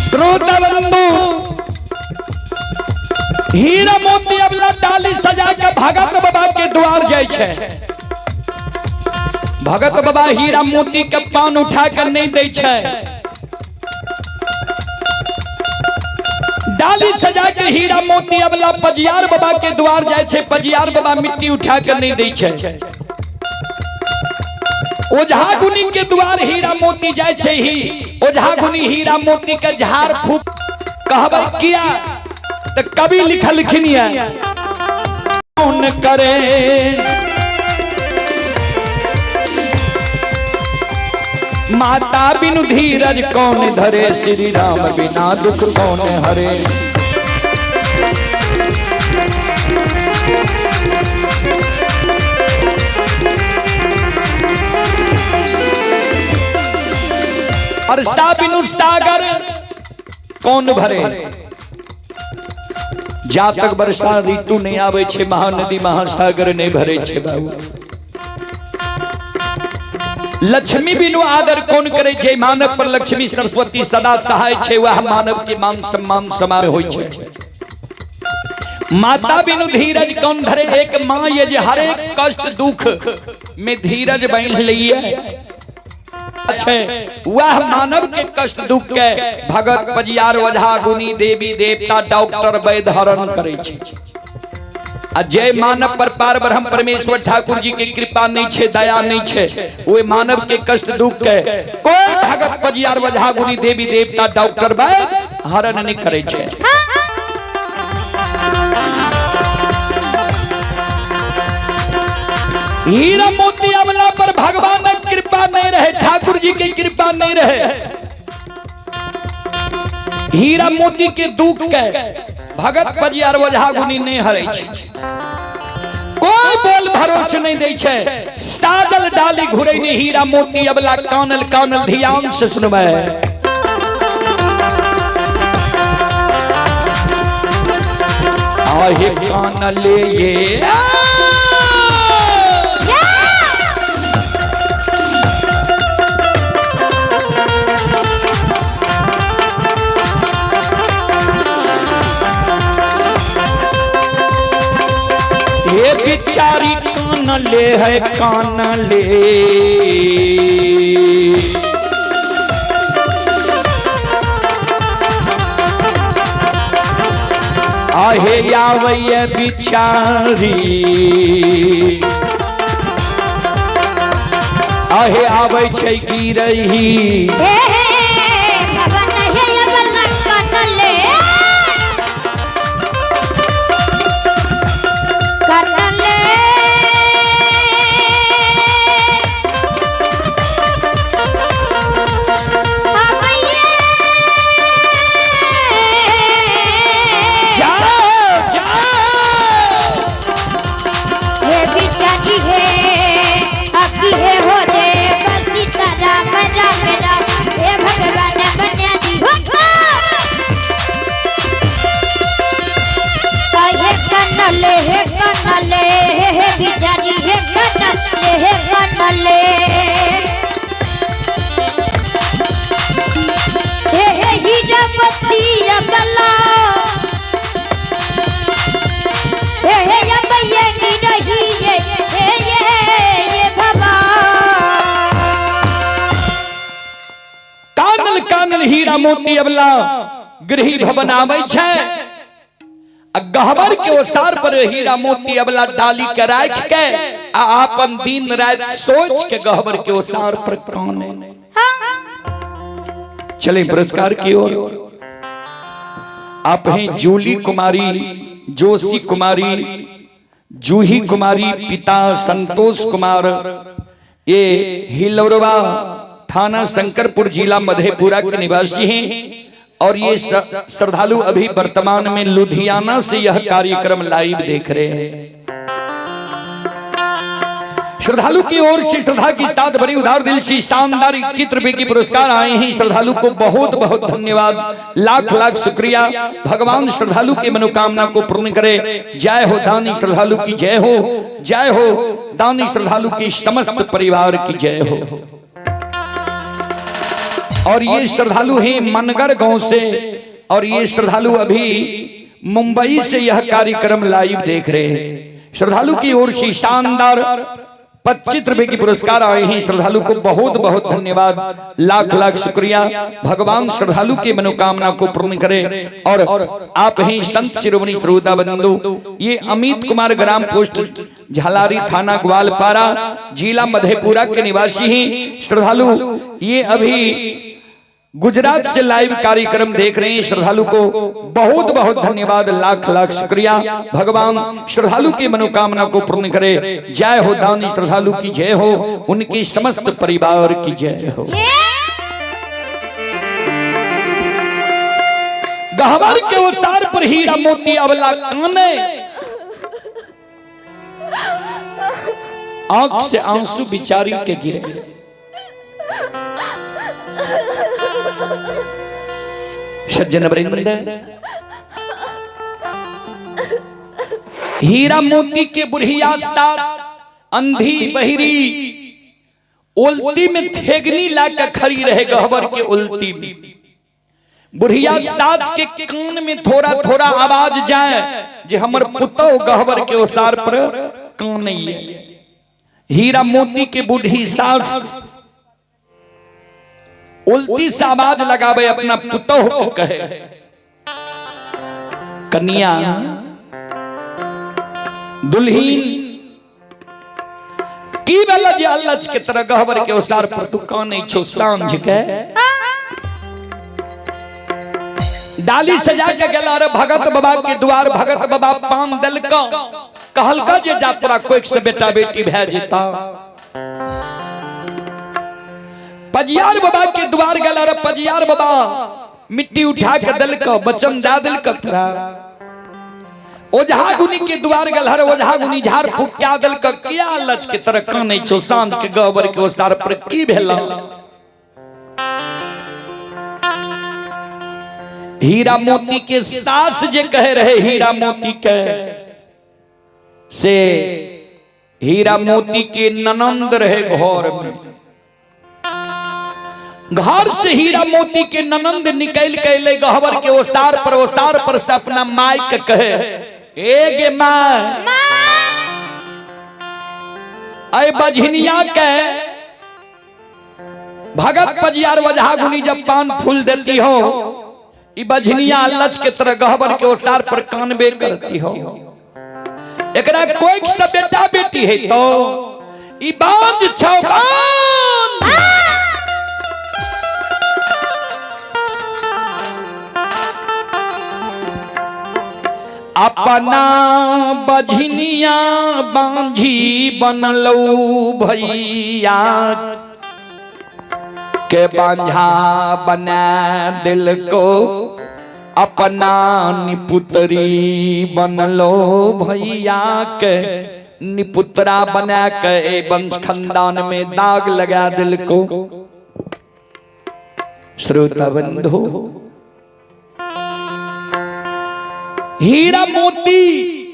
A: श्रोता बंधु, हीरा मोती अबला डाली सजा के भगत बाबा के द्वार जाय छै। भगत बाबा हीरा मोती के पान उठा कर नहीं दै छै। डाली सजा के हीरा मोती अबला पजियार बाबा के द्वार जाय छै। पजियार बाबा मिट्टी उठा कर नहीं दै छै। ओझा गुनी के द्वार हीरा मोती जाय छै ही ओझा गुनी हीरा मोती के झाड़ फूक कहबै किया त कवि लिखलखिन ये कौन करे माता बिनु धीरज कौन धरे, श्री राम बिना दुख कौन हरे। और बिनु सागर कौन भरे। जा तक वर्षा ऋतु नहीं आवे छे महानदी महासागर नहीं भरे छे बाबू। लक्ष्मी बिनु आदर कौन करे, जे मानव पर लक्ष्मी सरस्वती सदा सहाय छे वह मानव के मान सम्मान समावे होई छे। माता बिनु धीरज कौन धरे, एक मां ये जे हर एक कष्ट दुख में धीरज बांध लइए छे वह मानव के कष्ट दुख के भगत पजियार ओझा गुनी देवी देवता डॉक्टर वैद्य हरण करे छे। आ जय मानव पर पार ब्रह्म परमेश्वर ठाकुर जी के कृपा नहीं छे, दया नहीं छे, वे मानव के कष्ट दुख के कोई भगत पजियार ओझा गुनी देवी देवता डॉक्टर वैद्य हरण नहीं करे छे। हीरा मोती अबला पर भगवानक कृपा नहीं रहे, ठाकुर जी के कृपा नहीं रहे। हीरा मोती के दुख के भगत पजियार ओझा गुनी नहीं हरे छै, कोई बोल भरोस नहीं दै छै। साजल डाली घुरै ने हीरा मोती अबला कानल कानल। ध्यान से सुनबै। आहे कानले ये ये बिचारी कानले है कानले। आहे आवैया बिचारी, आहे आबै छै गिरही।
B: हे भवन हे अबला कानले कानले।
A: जाओ जाओ।
B: हे बिचारी हे अकी हे हो रे सीता राम राम राम हे भगवान बन्या दी हो। हे कनले हे कनले हे बिचारी हे कनले हे कनले हे हे हीरामती अबला हे हे अबये गिरही ये हे ये भवा।
A: कानल कानल हीरा मोती अबला गृह भवन आबै छै आ गहबर के ओसार पर हीरा मोती अबला डाली के राख के आ आपन दिन रात सोच के गहबर के ओसार पर काने। चले पुरस्कार की ओर। आप हैं जूली कुमारी, जोशी कुमारी, जूही कुमारी, पिता संतोष कुमार, ये हिलौरवा थाना शंकरपुर जिला मधेपुरा के निवासी हैं और ये श्रद्धालु अभी वर्तमान में लुधियाना से यह कार्यक्रम लाइव देख रहे हैं। श्रद्धालु की ओर से श्रद्धा की साथ भरी उदार दिल से शानदार 21 रुपए की पुरस्कार आए हैं। श्रद्धालु को बहुत बहुत धन्यवाद, लाख लाख शुक्रिया। भगवान श्रद्धालु की मनोकामना को पूर्ण करे। जय हो दानी श्रद्धालु की जय हो, जय हो दानी श्रद्धालु की समस्त परिवार की जय हो। और ये श्रद्धालु हैं मनगर गांव से और ये श्रद्धालु अभी मुंबई से यह कार्यक्रम लाइव देख रहे हैं। श्रद्धालु की ओर से शानदार 25 रुपए की पुरस्कार आए हैं। श्रद्धालु को बहुत बहुत धन्यवाद, लाख लाख शुक्रिया। भगवान श्रद्धालु की मनोकामना को पूर्ण करे। और आप हैं संत शिरोमणि श्रोता बंधु, ये अमित कुमार ग्राम पोस्ट झालारी थाना ग्वालपारा जिला मधेपुरा के निवासी हैं। श्रद्धालु ये अभी गुजरात से लाइव कार्यक्रम देख रहे हैं। श्रद्धालु को बहुत बहुत धन्यवाद, लाख लाख शुक्रिया। भगवान श्रद्धालु की मनोकामना को पूर्ण करे। जय हो दानी श्रद्धालु की जय हो, उनकी समस्त परिवार की जय हो। गहवर के उतार पर हीरा मोती अबला काने, आंख से आंसू बिचारी के गिरे। सज्जन वृंद, हीरा मोती के बुढ़िया सास अंधी बहिरी उल्टी में थेगनी लाकर खड़ी रहे गहबर के उल्टी में। बुढ़िया सास के कान में थोड़ा थोड़ा आवाज जाए जे हमर पुतौ गहबर के ओसार पर कान नहीं है। हीरा मोती के बूढ़ी सास उल्टी से आवाज लगावे अपना पुतोह को कहे, कन्या दुल्हीन की बेला जे अल्लाह के तरह गहबर के ओसार पर तू कानै छो सांझ के डाली सजा के गेला रे भगत बाबा के द्वार। भगत बाबा पान दलका कहलका जे जा तोरा कोइक से बेटा बेटी भए जेता। पजियार बाबा के द्वार गेल, अरे पजियार बाबा मिट्टी उठा के दिलक, वचन दे दिलक तोरा। ओझा गुनी के द्वार गेल, हर ओझा गुनी झाड़ फूक क्या दिलक, किया लच के तरह कानै छौ, साँझ के गहबर के ओसार पर की भेल। हीरा मोती के सास जे कहे रहे हीरा मोती के, से हीरा मोती के ननंद रहे घर में। घर से हीरा मोती के ननंद निकल के अलै गहबर के ओसार पर, ओसार पर से अपना माय के कहे, ए गे my, अय बझनिया के भगत पजियार वजहा गुनी जब पान फूल देती हो, ई बझनिया लच के तरह गहबर के ओसार पर कानबे करती हो, एकरा कोई से बेटा बेटी है तो ई बांझ छौ बांझ। अपना बझनिया बांझी बनलौ भैया के बांझा बना दिल को, अपना निपुतरी बनलो भैया के निपुतरा बना के वंश खानदान में दाग लगा दिल को। श्रोता बंधु, हीरा मोती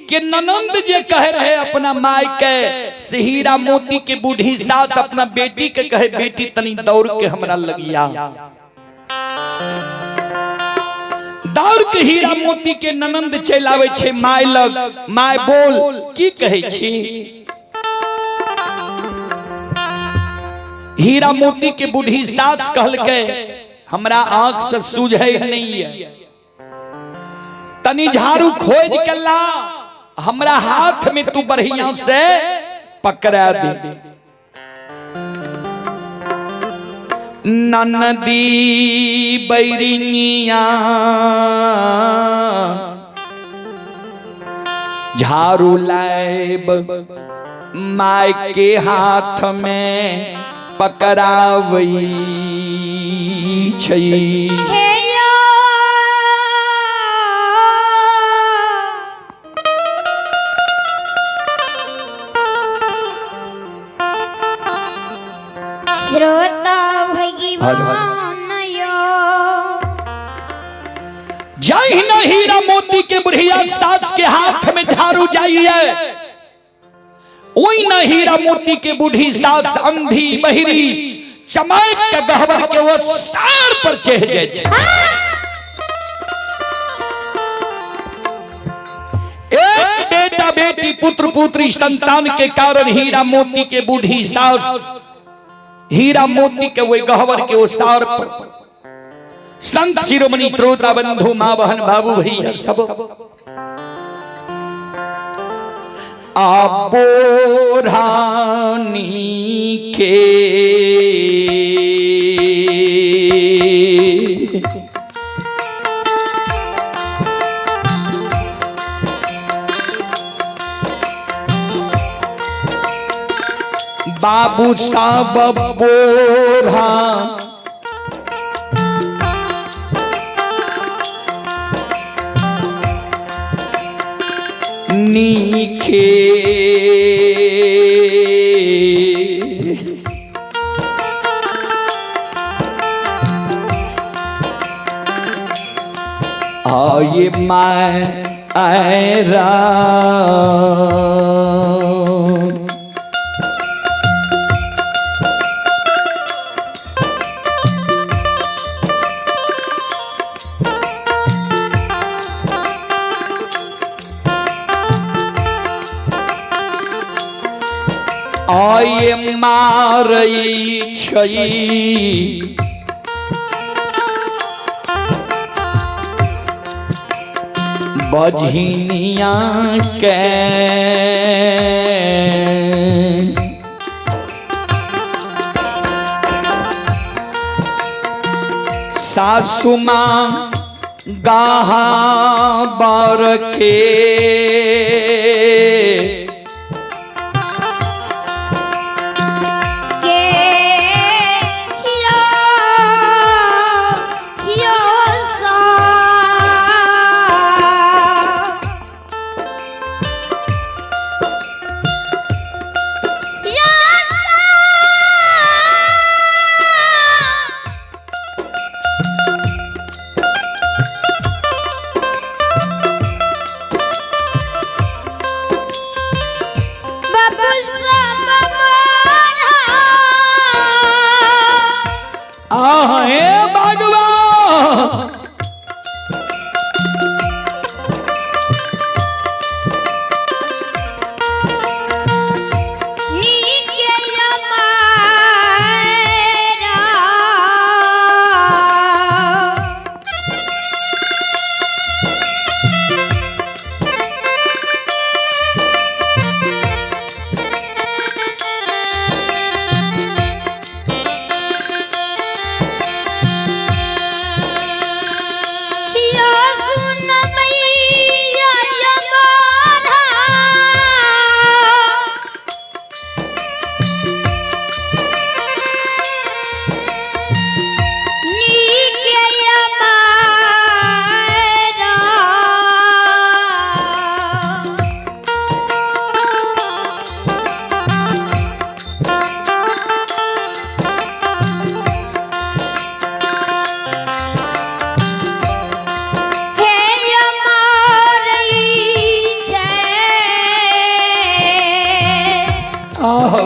A: के ननंद जे कहे रहे अपना माय के, से हीरा मोती के बूढ़ी सास अपना बेटी के कहे, बेटी तनी दौड़ के हमरा लगिया। दौड़ के हीरा मोती के ननंद चल आवे छे my लग। My बोल की कहे छी? हीरा मोती के बूढ़ी सास कहलके, हमरा आंख से सूझे नहीं है, तनी झाड़ू खोज के ला, हमरा हाथ में तू बढ़िया से पकड़ा दे। ननदी बैरिनिया झाड़ू लाइब my के हाथ में पकड़ावई छै।
B: श्रोता भगवान यो
A: जाहि न हीरा मोती के बुढ़िया सास के हाथ में झाड़ू जाइए, ओहि न हीरा मोती के बूढ़ी सास अंधी बहिरी चमक के गहबर के वो सार पर चढ़ जाए छै। एक बेटा बेटी पुत्र पुत्री संतान के कारण हीरा मोती के बूढ़ी सास हीरा मोती के वही गहवर के वो सार पर संत शिरोमणि श्रोता बंधु माँ बहन बाबू भैया सब आपो रानी के बाबू साहब बोरा नीखे आये मैं आयरा आये मारई छई बझिनिया के सासु माँ गाहा बर के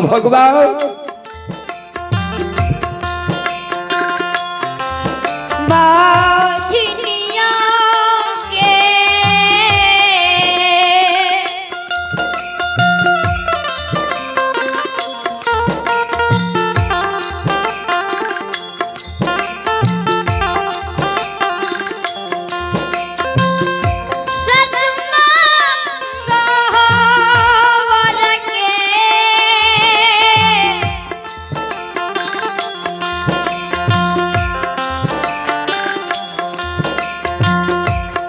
A: भगवान।
B: बाझनिया के सतमा के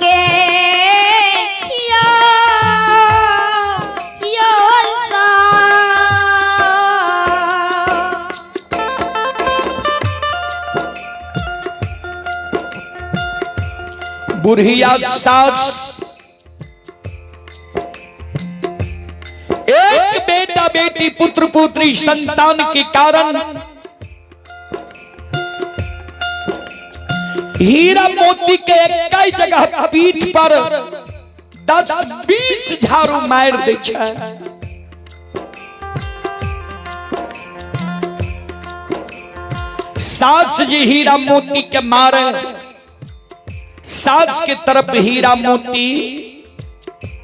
B: के यो यो सा
A: बुढ़िया सास एक बेटा बेटी पुत्र पुत्री संतान के कारण हीरा मोती के कई जगह पीठ पर 10-20 झाड़ू मार दे छै। सास जी हीरा मोती के मारे, सास के तरफ हीरा मोती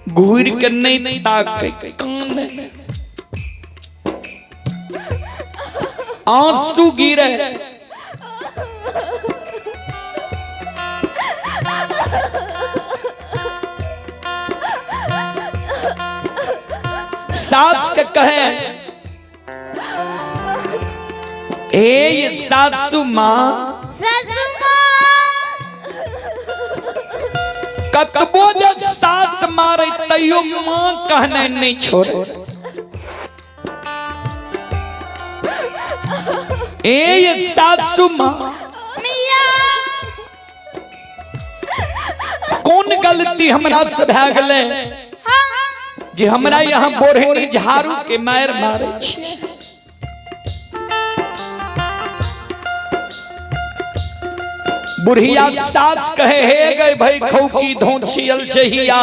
A: घूर के नहीं ताके, कान आंसू गिरे। सास के कहे, ए ये सासू माँ,
B: सासू माँ
A: कतबो जे सास मारे तैयो माँ कहने नहीं छोड़े। ए ये सासू माँ,
B: मिया
A: कौन गलती हमरा से भए गेलै
B: हाँ
A: जे हमरा यहाँ बोढ़नी झाड़ू के मार मारे छी। बुढ़िया सास कहे, हे गए भाई खौकी धोछियल चहिया,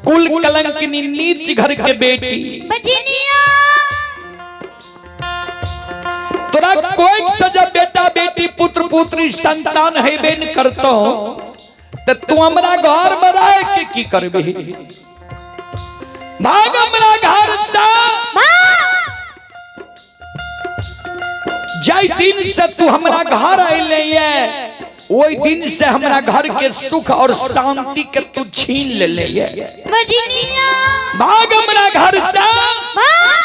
A: कुल कलंकिनी नीच घर के बेटी,
B: बजनिया
A: तोरा कोई सजा बेटा बेटी पुत्र पुत्री संतान हेबे न करतो त तू हमरा घर में रह के की करबी? भाग हमरा घर से। जाय दिन से तू हमरा घर अइले ये, ओई दिन से हमरा घर के सुख और शांति के तू छीन ले ये।
B: बजनिया
A: भाग हमरा घर से।
B: भाग।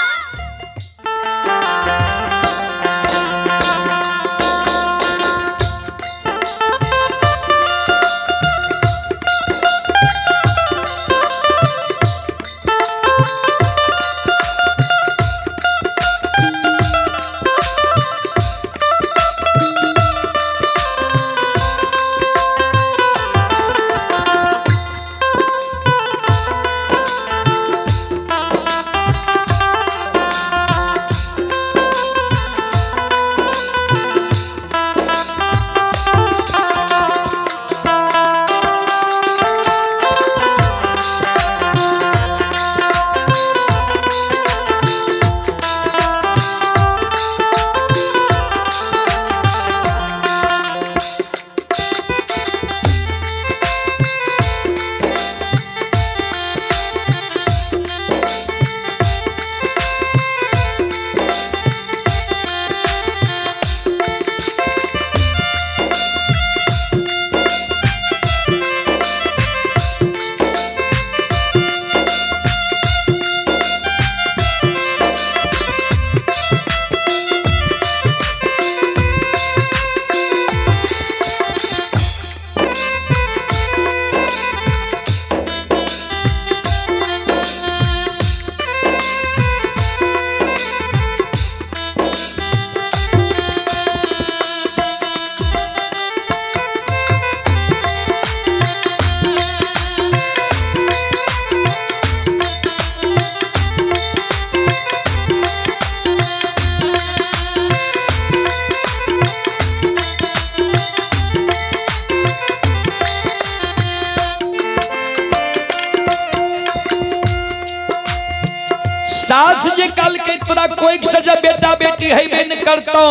A: सास जे कल के तोरा कोई से जब बेटा बेटी हेबे न करतो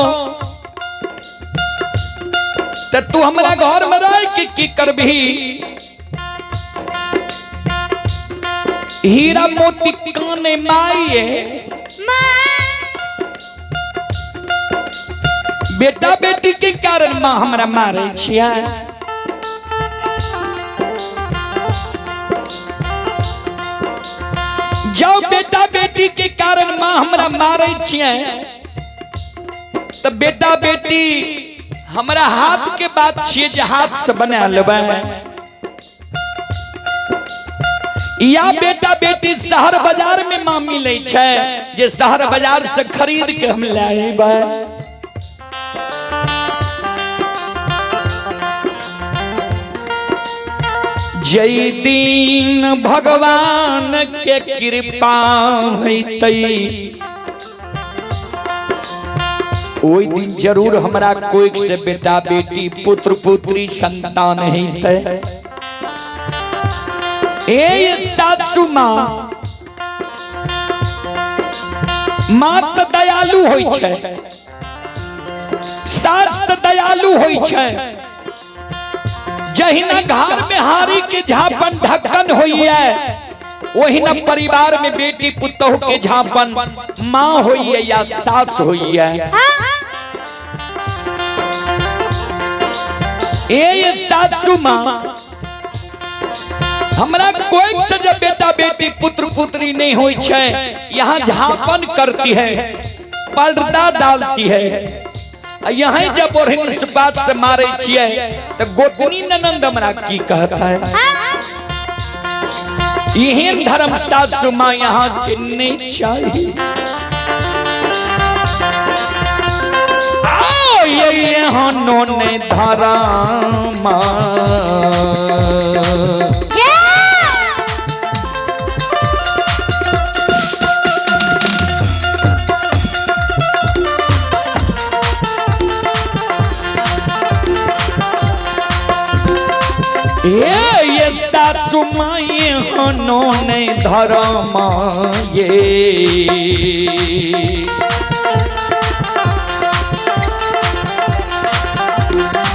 A: त तू हमरा घर में रह के की करबही? हीरा मोती काने माई बेटा बेटी के कारण माँ हमरा मारे छिया। जाओ बेटा बेटी के कारण माँ हमरा मारे छिया तो बेटा बेटी हमरा हाथ के बात छिए जे हाथ से बना लेबै, या बेटा बेटी शहर बाजार में माँ मिले छै जे शहर बाजार से खरीद के हम लाएबै। जय दिन भगवान के कृपा होतै ओहि दिन जरूर हमरा कोई से बेटा बेटी पुत्र पुत्री संतान हेतै। ए सासू माँ, माँ त दयालु होइ छै, सास त दयालु होइ छै। जहिना घर में हारी के झापन ढक्कन होइए ओहिना परिवार में बेटी पुतोह के झापन माँ होइए या सास होइए। ए सासू माँ, हमरा कोई से जब बेटा बेटी पुत्र पुत्री नहीं होई छै, यहाँ झापन करती है, पर्दा डालती है। यहाँ जब ओढ़नी से बात से मारे छिए तो गोतनी ननंद हमरा की कहता है? एहन धर्म सासू माँ यहाँ के नहीं चाहिए। आओ ये यहाँ नोने धारा माँ। ये सासू माई हनो ने धर्म ये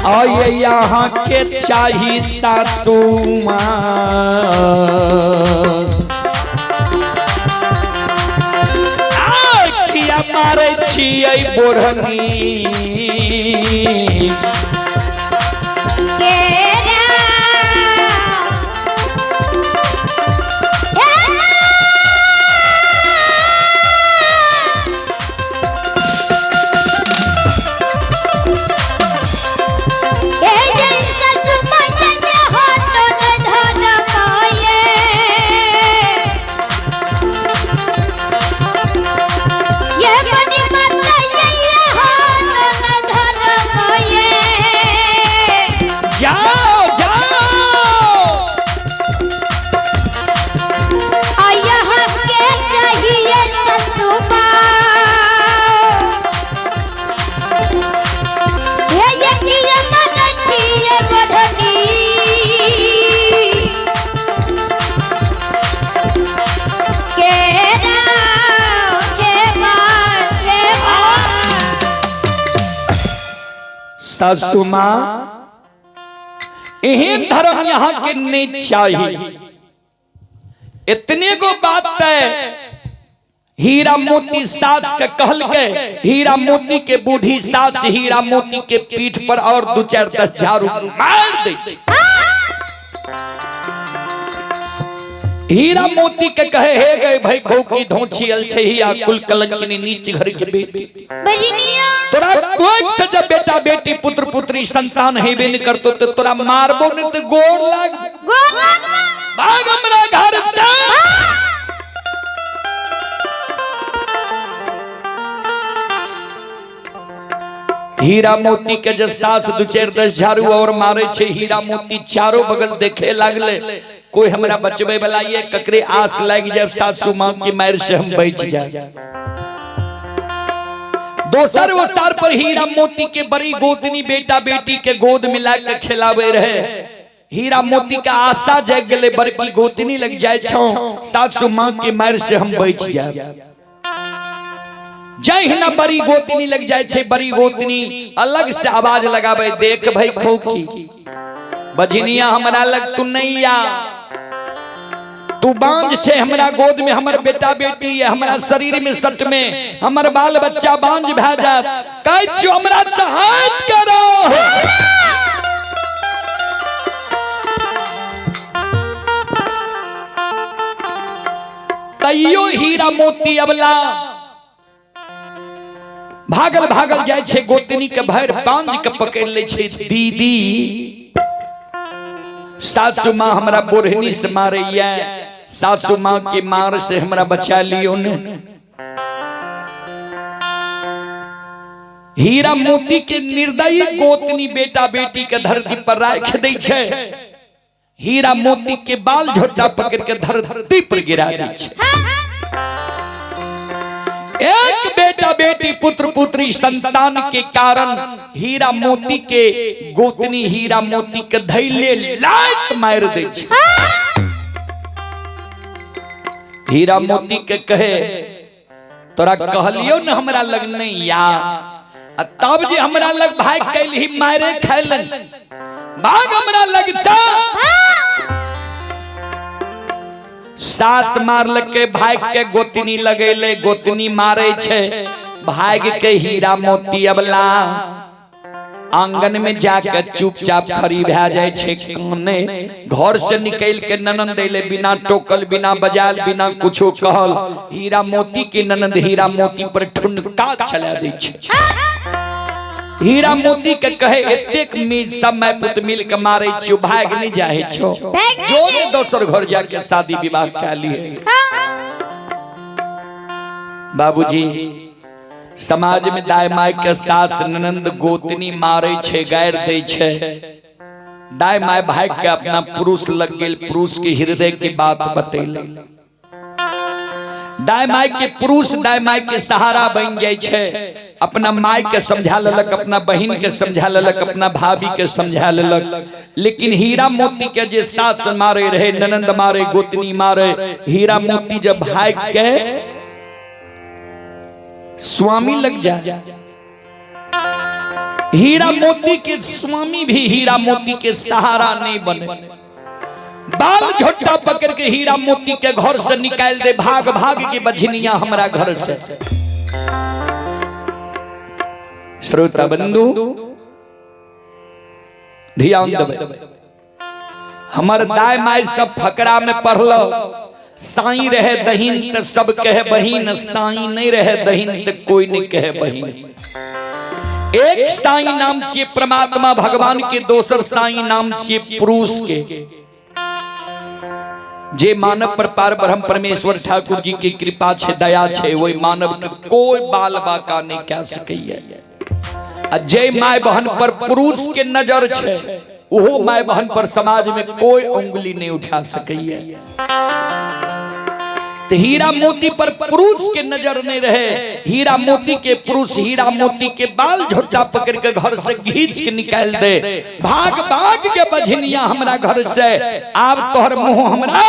A: आये यहाँ के चाही सासू माँ। किया मारे छियै बोरहनी सासू माँ, एहन धर्म यहाँ के नहीं चाहिए। इतने को बात है हीरा मोती सास के कहल के हीरा मोती के बूढ़ी सास हीरा मोती के पीठ पर और 2-4-10 झाड़ू मार दे। हीरा मोती के कहे हे गए भाई खोखी धोछी अलछहिया कुल कलंकिनी नीच घर के बेटी। तोरा कोई से जब बेटा बेटी पुत्र पुत्री संतान हेबे न करतो तो तोरा मारबो न तो गोर लाग भाग हमरा घर से। हीरा मोती के जब सास 2-4-10 झाड़ू और मारे छे हीरा मोती चारों बगल देखे लागले कोई हमरा बचबे वाला ये ककरे आस लाग जाए सासू माँ की मार से हम बच जाए। दोसर अवतार पर हीरा मोती के बड़ी गोतनी बेटा बेटी के गोद मिला के खिलावे रहे। हीरा मोती का आशा जाग गले बड़की गोतनी लग जाए छो सासू माँ के मार से हम बच जाए। जहिना बड़ी गोतनी लग जाए छे, बड़ी गोतनी अलग से आवाज लगावे, देख भाई खोखी बजनिया हमरा लग तू नहीं आ, तू बांझ छे हमरा गोद में, हमर बेटा बेटी है हमरा शरीर में सट में, हमर बाल बच्चा बांझ भए जात, कहै छियो हमरा सहायत करो। तैयो हीरा मोती अबला भागल भागल जाइ छै, गोतनी के भरि बांझ के पकड़ लै छै। दीदी सासू माँ हमरा बोढ़नी से मारैया, सासू माँ के मार से हमरा बचा लियो ने। हीरा मोती के निर्दयी गोतनी बेटा बेटी के धरती पर राख दै छै, हीरा मोती के बाल झोटा पकड़ के धरती पर गिरा दै छै। एक बेटा बेटी पुत्र पुत्री संतान के कारण हीरा मोती के गोतनी हीरा मोती के धैले लात मार दै छै। हीरा मोती के कहे तोरा कहलियो न हमरा लग नहीं या, आ तब जे हमरा लग भाग कैल ही मारे खैलन, भाग हमरा लग सा। सास मारलके भाग के गोतनी लगेले, गोतनी मारे छे, भाग के हीरा मोती अबला आंगन में जाके चुपचाप खड़ी भए जाय छे काने, घर से निकल के ननंद अइले बिना टोकल बिना बजाल बिना कुछो कहल, हीरा मोती के ननंद हीरा मोती पर ठुनका छला दै छे। हीरा मोती के कहे एतेक मीज सब my पुत मिल के मारे छियो, भाग नहीं जाए छो, जो ने दोसर घर जाके शादी विवाह कए लिए। बाबूजी समाज में दाय my के सास ननंद गोतनी मारे छे, गैर दे छे, दाय my भाई के अपना पुरुष लग गेल, पुरुष के हृदय के बात बतैले, दाय my के पुरुष दाय my के सहारा बन जाय छे, अपना my के समझा लेलक, अपना बहिन के समझा लेलक, अपना भाभी के समझा लेलक। लेकिन हीरा मोती के जे सास मारे रहे, ननंद मारे, गोतनी मारे, हीरा मोती जब भाई के स्वामी लग जाए, हीरा मोती के स्वामी भी हीरा मोती के सहारा नहीं बने, बाल झोटा पकड़ के हीरा मोती के घर से निकाल दे, भाग भाग के बझनिया हमरा घर से। श्रोता बंधु ध्यान देबै, हमर दाय my सब फकरा में पढ़लो, साईं रहे दहीन त सब कहे बहिन, साईं नहीं रहे दहीन त कोई नहीं कहे बहिन। एक साईं नाम छिए परमात्मा भगवान के, दोसर साईं नाम छिए पुरुष के, जे मानव पर पार ब्रह्म परमेश्वर ठाकुर जी की कृपा छे, दया छे, वही मानव के कोई बाल बाका नहीं कह सकैया। आ जे my बहन पर पुरुष के नजर छे, ओहो my बहन पर समाज में कोई उंगली नहीं उठा सकैया। तो हीरा मोती पर पुरुष के नजर नहीं रहे, हीरा मोती के पुरुष हीरा मोती के बाल झोटा पकड़ के घर से घींच के निकाल दे, भाग भाग के बझनिया हमरा घर से, आब तोहर मुंह हमरा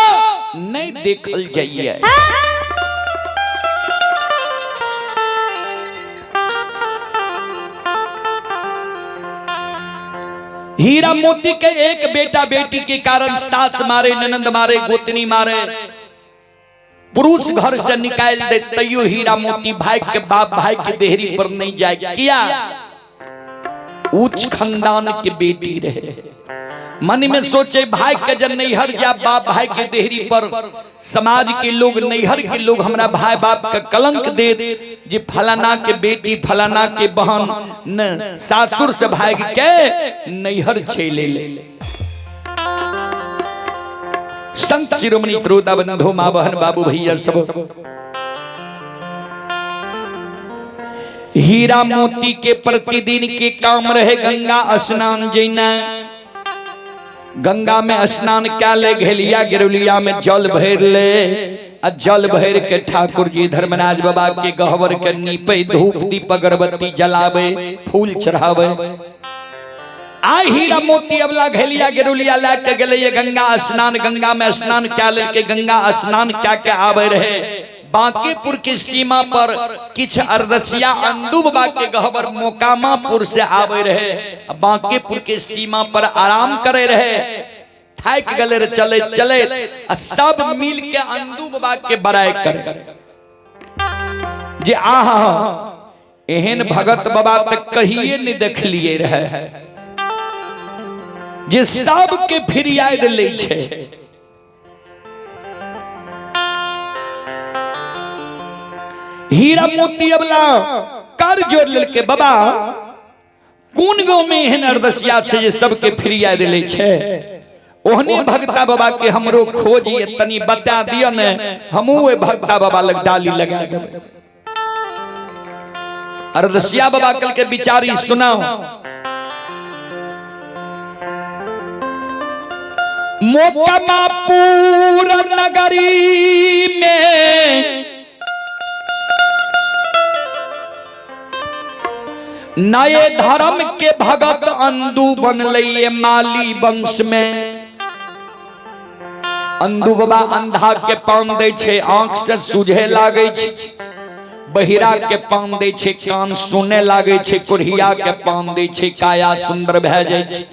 A: नहीं देखल जाइए। हीरा मोती के एक बेटा बेटी के कारण सास मारे, ननंद मारे, गोतनी मारे, पुरुष घर से निकाल दे, तैयो हीरा मोती भाई के बाप भाई के देहरी पर नहीं जाए। किया? उच्च खानदान के बेटी रहे, मन में सोचे भाई के जब नैहर जा बाप भाई के देहरी पर समाज के लोग नैहर के लोग हमरा भाई बाप के कलंक दे जे फलाना के बेटी फलाना के बहन न सासुर से भाग के नैहर चले ले। संत शिरोमणि श्रोता बंधु माँ बहन बाबू भैया सब, हीरा मोती के प्रतिदिन के काम रहे गंगा स्नान जैना, गंगा में स्नान क्या ले, घेलिया गिरौलिया में जल भर ले, आ जल भर के ठाकुर जी धर्मराज बाबा के गहवर के नीपे, धूप दीप अगरबत्ती जलावे, फूल चढ़ावे। आइ हीरा मोती अबला घेलिया गिरौलिया ला के गेलै गंगा स्नान, गंगा में स्नान क्या ले के गंगा स्नान क्या के आवे रहे। बांकीपुर के सीमा पर किछ अरदसिया अंदू बाबा के गहबर मोकामापुर से आवे रहे, बांकीपुर के सीमा पर आराम करे रहे, थाक गले रे चले चले आ सब मिल के अंदू बाबा के बड़ाई करे जे आहा एहन भगत बाबा तक कहिए नहीं देखलिए रहे जे सब के फिरियाद ले छे। हीरा मोती अबला कर जोड़ लेलके बाबा कोन गांव में एहन अरदसिया छै जे सबके फिरिया देले छै, ओहने भगता बाबा के हमरो खोज ये तनी बता दियो ने, हमहू ओहि भगता बाबा लग डाली लगा देबै। अरदसिया बाबा कल के बिचारी सुनाओ, मोकमापुर नगरी में नए धर्म के भगत अंदू बनले माली वंश में। अंदू बाबा अंधा के पान दै छै, आंख से सूझे लागै छै, बहिरा के पान दै छै, कान सुने लागै छै, कोढ़िया के पान दै छै, काया सुंदर भए जाइ छै,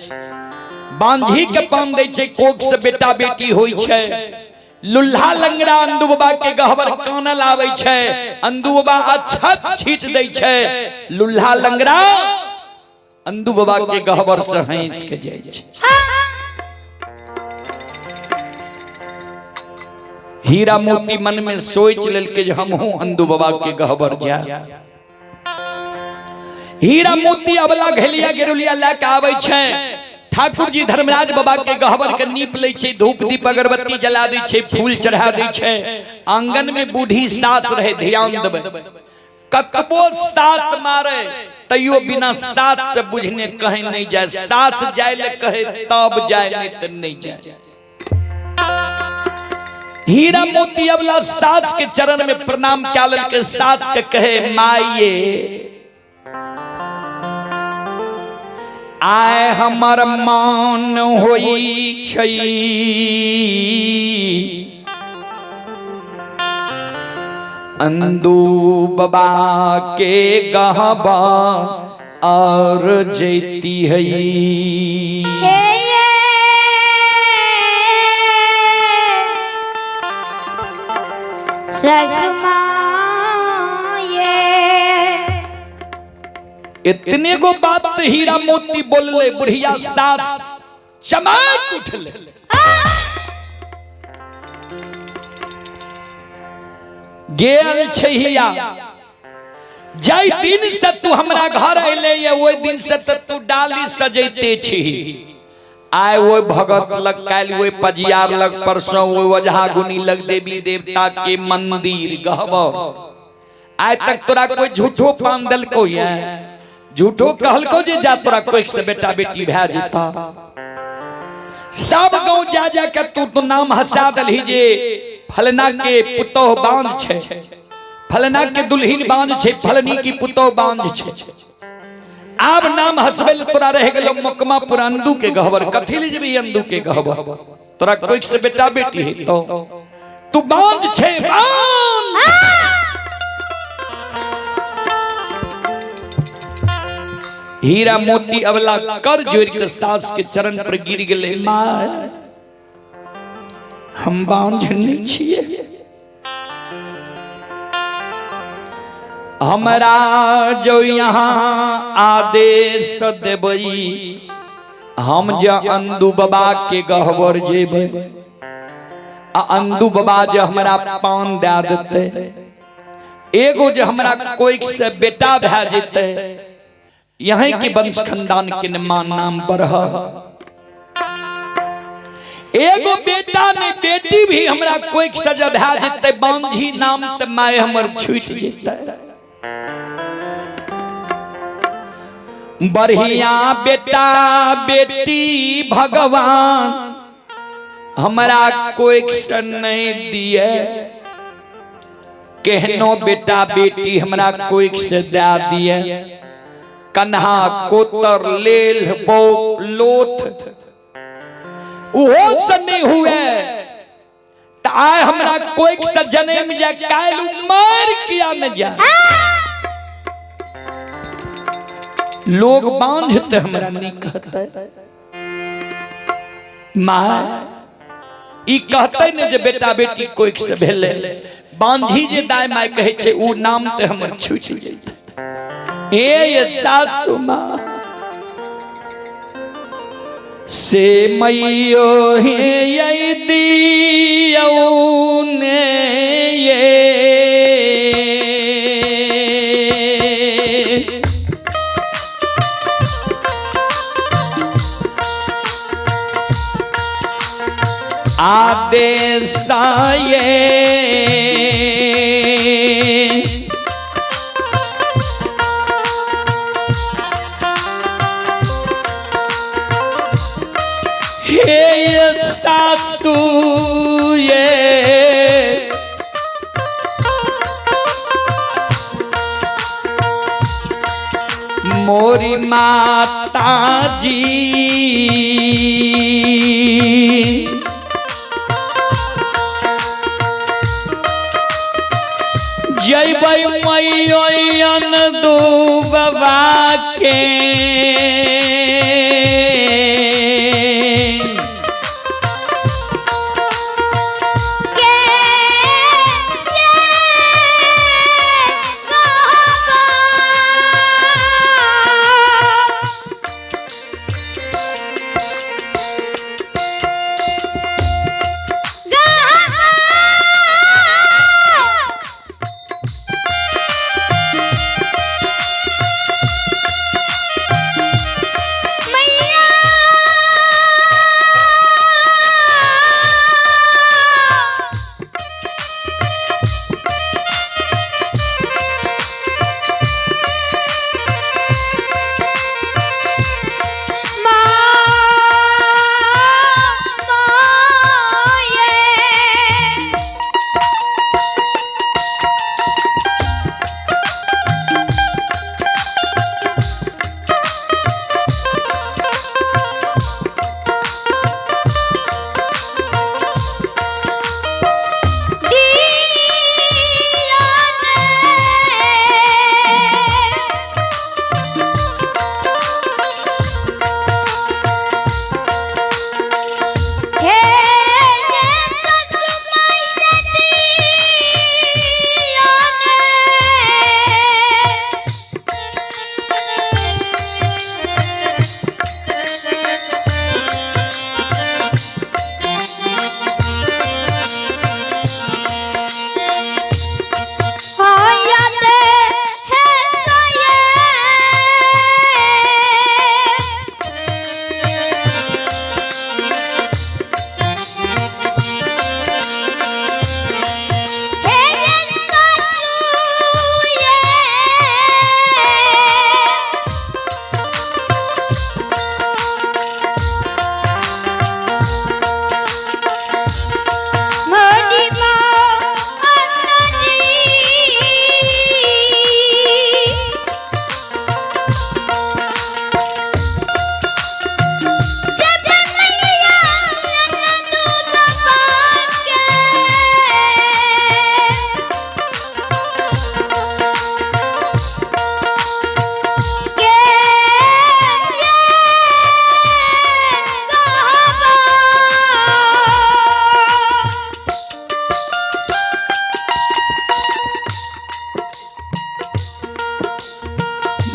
A: बांझी के पान दै छै, कोख से बेटा बेटी होइ छै, लुल्हा लंगड़ा अंदू बाबा के गहबर कानल आबै छै, अंदू बाबा अक्षत छीट दै छै, लुल्हा लंगड़ा अंदू बाबा के गहबर से हंस के जाइ छै। हीरा मोती मन में सोच लेलके जे हमहूँ अंदू बाबा के गहबर जाय। हीरा मोती अबला घेलिया गेरुलिया लए के आबै छै, ठाकुर जी धर्मराज बाबा के गहबर के नीप लै छै, धूप दीप अगरबत्ती जला दै छै, फूल चढ़ा दै छै। आंगन में बूढ़ी सास रहे, ध्यान देबै, कतबो सास मारे तैयो बिना सास से बुझने कहीं नहीं जाए, सास जाय ले कहे तब जाए, नहीं तो नहीं जाए। हीरा मोती अबला सास के चरण में प्रणाम क्या के सास के कहे माये आय हमर मान होई छै, अंदू बाबा के गहबा और जैती है। इतने गो बात हीरा मोती बोलले, बुढ़िया सास चमक उठले। गेल छहिया जाहि दिन से तू हमरा घर अयले ये ओहि दिन से तो तू डाली सजैते छी। आय ओहि भगत लग, काल्हि ओहि पजियार लग, परसों ओहि ओझा गुनी लग, देवी देवता के मंदिर गहबर। आइ तक तोरा कोई झूठो पान देलको ये, झूठो कहलको जे जा तोरा कोई से बेटा बेटी भए जेता। सब गांव जा जा के तू तो नाम हंसा दलही जे फलना के पुतोह बांझ छै, फलना के दुल्हिन बांझ छै, फलनी की पुतोह बांझ छै। आब नाम हंसबे ले तोरा रह गेलो मोकमापुर अंदू के गहबर। कथी ले जेबी अंदू के गहबर, तोरा कोई से बेटा बेटी है तो तू बांझ छै बांझ। हीरा मोती अबला कर जोड़ के सास के चरण पर गिर गेले, माय हम बांझ नहीं छिए, हमरा जो यहाँ आदेश देबई हम जे अंदू बाबा के गहबर जेबै आ अंदू बाबा जे हमरा पान दए देतै, एगो जे हमरा कोई से बेटा भए जेतै, यहीं के वंश खानदान के मान नाम बढ़। एगो बेटा ने बेटी भी हमरा कोई सजा भए जेतै, बांझी नाम त my हमर छूट जेतै। बढ़िया बेटा बेटी भगवान हमरा कोई से नहीं दिए, केहनो बेटा बेटी हमरा कोई से दे दिए। कन्हा कोतर लेल बौक लोथ उहो से नहीं हुए त त आय हमरा कोई से जन्म जा काल मर किया न जा, लोग बांझते हमरा नहीं कहते। माँ ई कहते ने जे बेटा बेटी कोई से भेले, बांझी जे दाय my कहे छे उ नाम ते हमर छूट जैते। ए ये सासु माँ से मैयो हे ये दियौ ने ये आदेश ये हे सासू ये मोरी माता जी जयबै मैयन दू बाबा के
B: के ये कहबा गहबा मैया माँ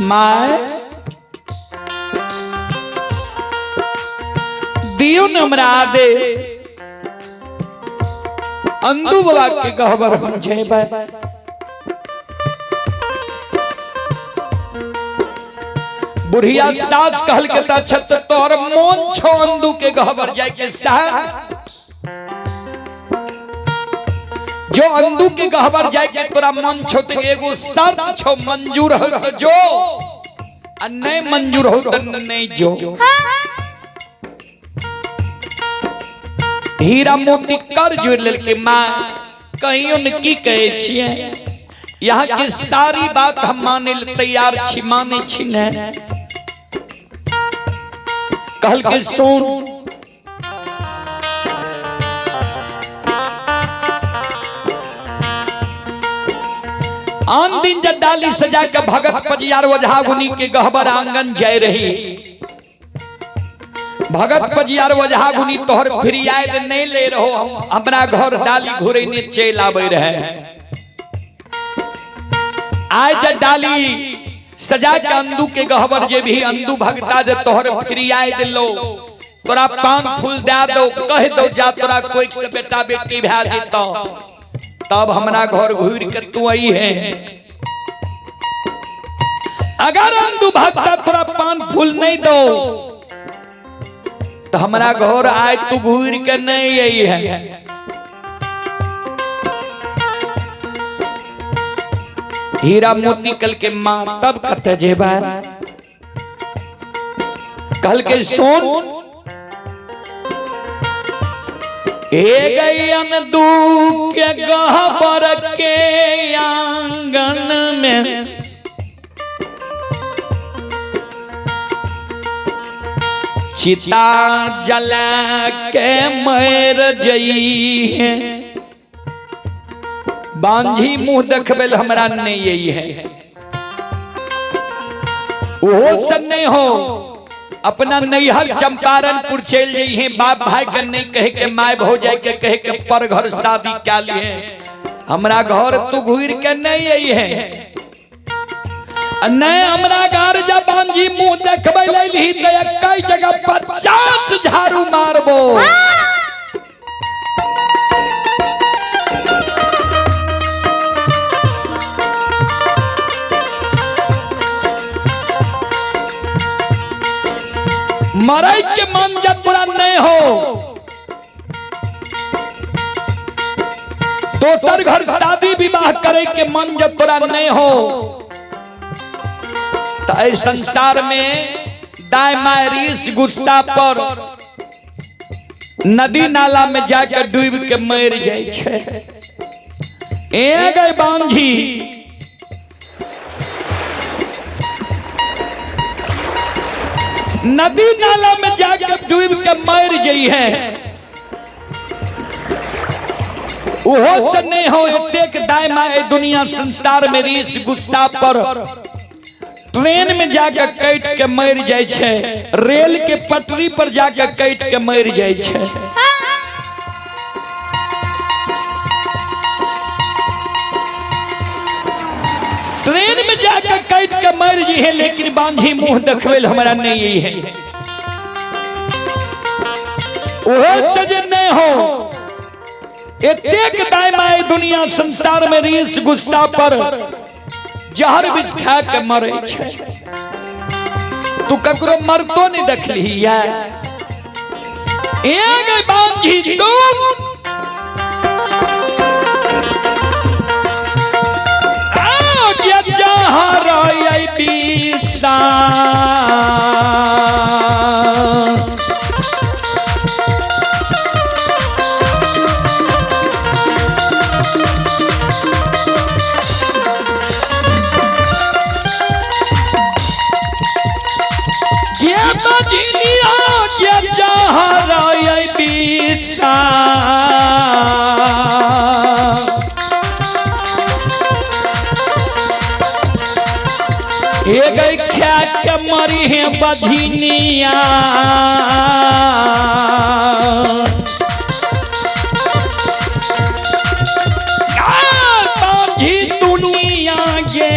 A: My दियो न हमरा आदेश अंदू बाबा के गहबर हम जेबै। बुढ़िया सास कहल के ता छत तोर मोन छो अंदू के गहबर जाय के साथ, जो अंदू के गहबर जाय के तोरा मन छो तो एगो शर्त छो, मंजूर हो तो जो आ नहीं मंजूर हो तो नहीं जो। हीरा मोती कर जोड़ लेल के माँ कहियो न की कहे छिए, यहाँ के सारी बात हम माने ले तैयार छी, माने छी ने। कहल के सुन आन दिन जब डाली सजा के भगत पजियार ओझा गुनी के गहबर आंगन जाय रही, भगत पजियार ओझा गुनी तोहर फिरियाद नहीं ले रहो, हम हमरा घर डाली घुरे ने चल आवे रहे। आज जब डाली सजा के अंदू के गहबर जे भी अंदू भगता जे तोहर फिरियाद लो, तोरा पान फूल दे दो, कह दो जा तोरा कोई से बेटा बेटी भै जेतो, तब हमरा घर घूर के तू आई है। अगर अंदू भगता तोरा पान फूल नहीं दो तो हमरा घर आए तू घूर के नहीं आई है। हीरा मोती कल के मां तब कत जेबा, कल के सोन ए गई अंदू के गहबर के आंगन में, चिता जला के मर जई है, बांझी मुंह देखबेल हमरा नहीं यही है। ओहो सब नहीं हो, अपना नैहर चंपारणपुर चल जाई है, बाप भाई के नहीं कहे के my हो जाए के कहे के पर घर शादी क्या लिए, हमरा घर तू घूर के नहीं आई है। नहीं हमरा घर जब बांझी मुंह देखबे लैली त कई जगह 50 झाड़ू मारबो। मरे के मन जब तोरा नहीं हो, दोसर घर शादी विवाह करे के मन जब तोरा नहीं हो, तो इस संसार में दाएं माए रीस गुस्सा पर नदी नाला में जाकर डूब के मर जाए छे। ए गए बांझी नदी नाला में जाकर डूब के मर जाई है, ओहो से नहीं हो। एतेक दाएं माए दुनिया संसार में रीस गुस्सा पर ट्रेन में जाकर कट के मर जाए छे, रेल के पटरी पर जाकर कट के मर जाए छे। ट्रेन में जाकर कट के मर जी है, लेकिन बांझी मुंह देखबे हमरा नहीं है। ओहो से जे नहीं हो, एतेक दाएं माए दुनिया संसार में रीस गुस्सा पर जहर बिछ खा के मरे छे। तू ककरो मरतो नहीं देखली है। ए गई बांझी तुम आओ क्या जहर आई बीसा, के मरी है बझिनिया, बांझी दुनिया गे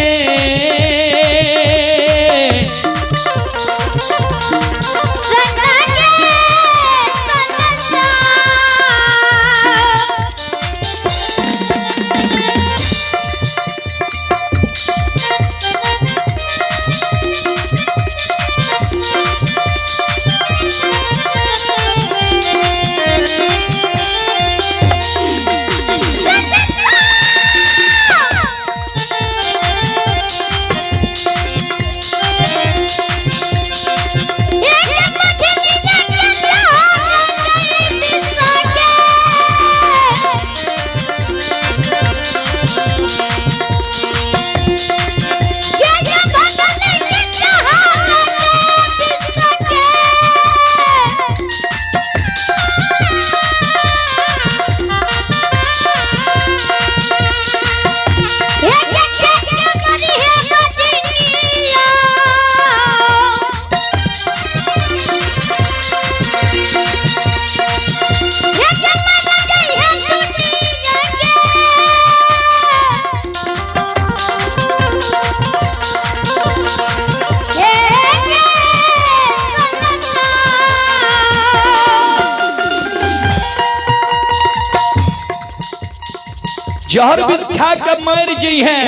A: जहर विष खा के मर जी है,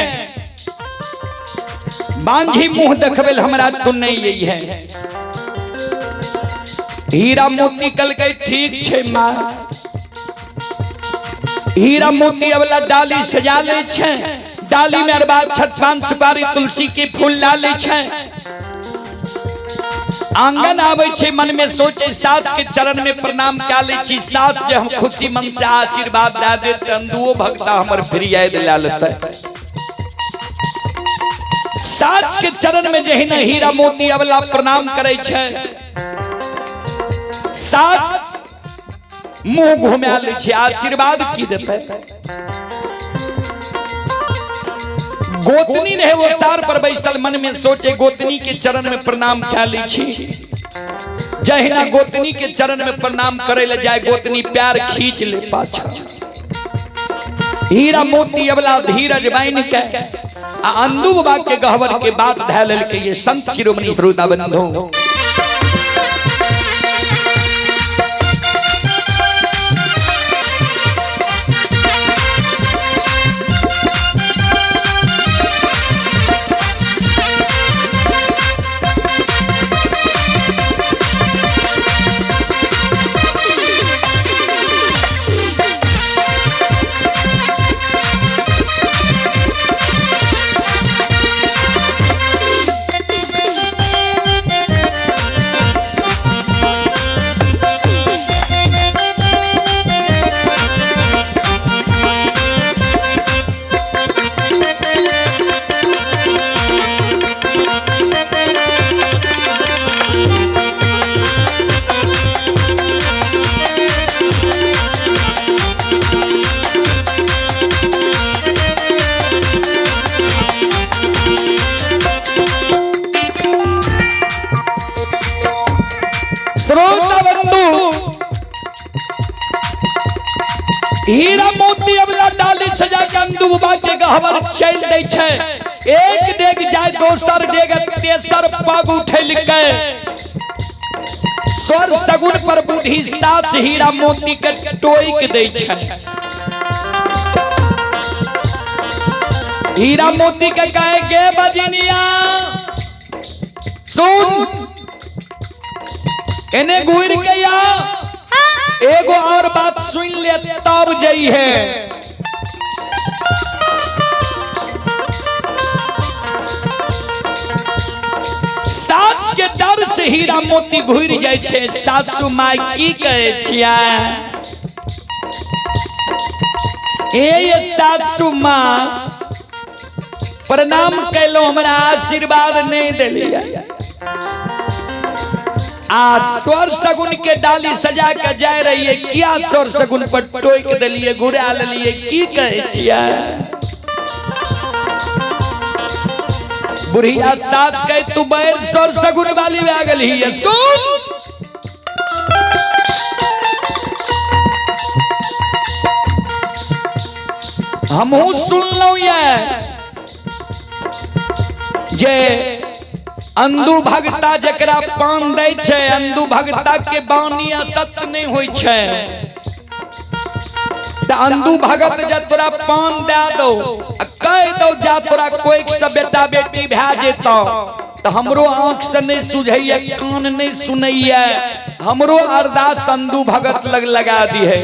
A: बांझी मुंह देखबे हमरा तो नहीं यही है। हीरा मोती कल गई ठीक छे माँ। हीरा मोती वाला डाली सजा ले छे, डाली में अरबा छत पान सुपारी तुलसी के फूल डाले छे। आंगन आवे छे, मन में सोचे सास के चरण में प्रणाम का ले छी, सास के हम खुशी मन से आशीर्वाद दे दे चंदुओ भक्ता हमर फिरियाद ला लेते। सास के चरण में जहिना हीरा मोती अवला प्रणाम करे छे, सास मुंह घुमा ले छे, आशीर्वाद की देते। गोतनी रहे वो तार पर बैसल, मन में सोचे गोतनी के चरण में प्रणाम क्या ली छी। जहिना गोतनी के चरण में प्रणाम करे ले जाए, गोतनी प्यार खींच ले पाछा। हीरा मोती अबला धीरज बाइन के आ अंदू बाबा के गहवर के बात धैल के ये संत शिरोमणि श्रोता बंधु। हीरा मोती अबला डाली सजा के अंदू बाबा के गहवर चल दे छे। एक डेग जाए, दोसर डेग, तेसर पग उठेल के स्वर सगुन पर बुद्धि सास हीरा मोती के टोक दे छे। हीरा मोती के कहे गे बजनिया सुन, एने घूर के या एगो और बात सुन ले तब जई है। सास के डर से हीरा मोती घूर जाय छे। सासू माय की कहे छिया, ए सासू माँ प्रणाम कैलो, हमरा आशीर्वाद नहीं दिलिया। आज स्वर सगुन के डाली सजा के जाय रही है, क्या स्वर सगुन पर टोक दिलिए, घुरा लिए, की कहे छिया। बुढ़िया सास कहे तू बैर स्वर सगुन वाली भए गेलही है, सुन हमहू सुनलहुं ये जे अंदू भगता जकरा पान दै छै, अंदू भगता के बानी असत नहीं होई छै। त अंदू भगत जे तोरा पान दे दो आ कह दो जा तोरा कोई से बेटा बेटी भए जेतौ, त हमरो आंख से नहीं सुझैया, कान नहीं सुनैया, हमरो अरदास अंदू भगत लग लगा दी है।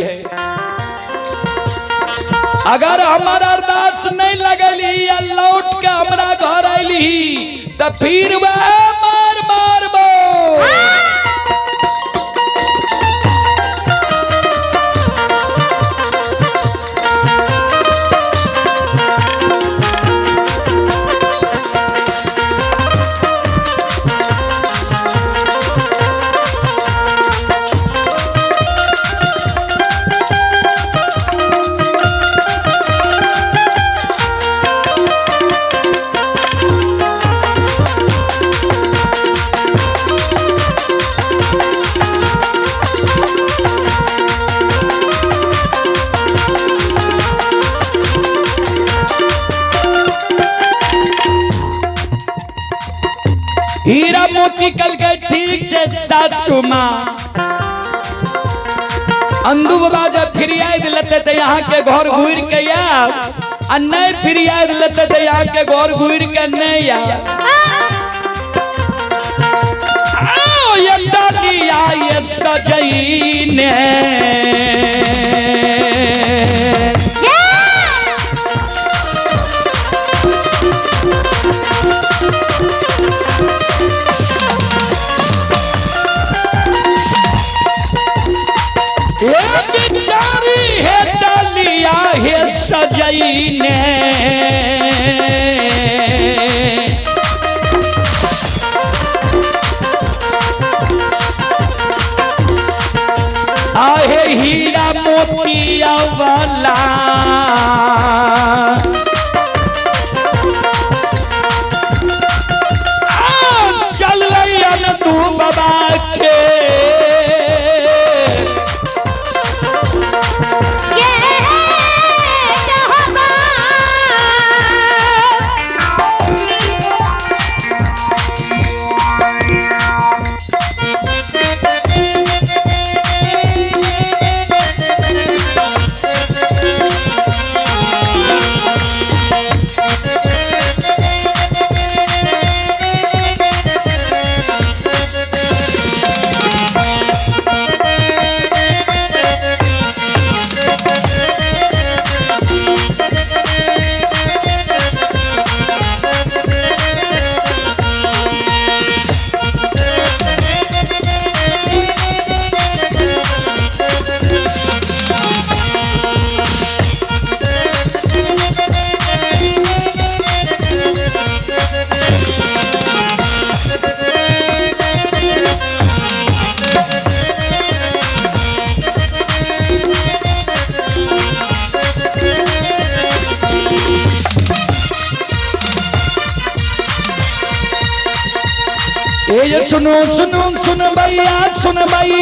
A: अगर हमारा अरदास नहीं लगली या लौट के हमरा घर अली तो फिर वह मार मारबो। हीरा मोती कल के ठीक छे सासू माँ। अंदू बाबा जब फिर आए लेते तो यहाँ के घर घूर के आब। आ नहीं फिरियाद लेते तो यहाँ के घर घूर के नहीं आ। आओ ये डलिया ये सजैने। बेचारी है डलिया है सजैने। आहे हीरा मोतिया वाला चल रही तू बाबा के। ये सुनो सुनो सुन भैया सुन भाई,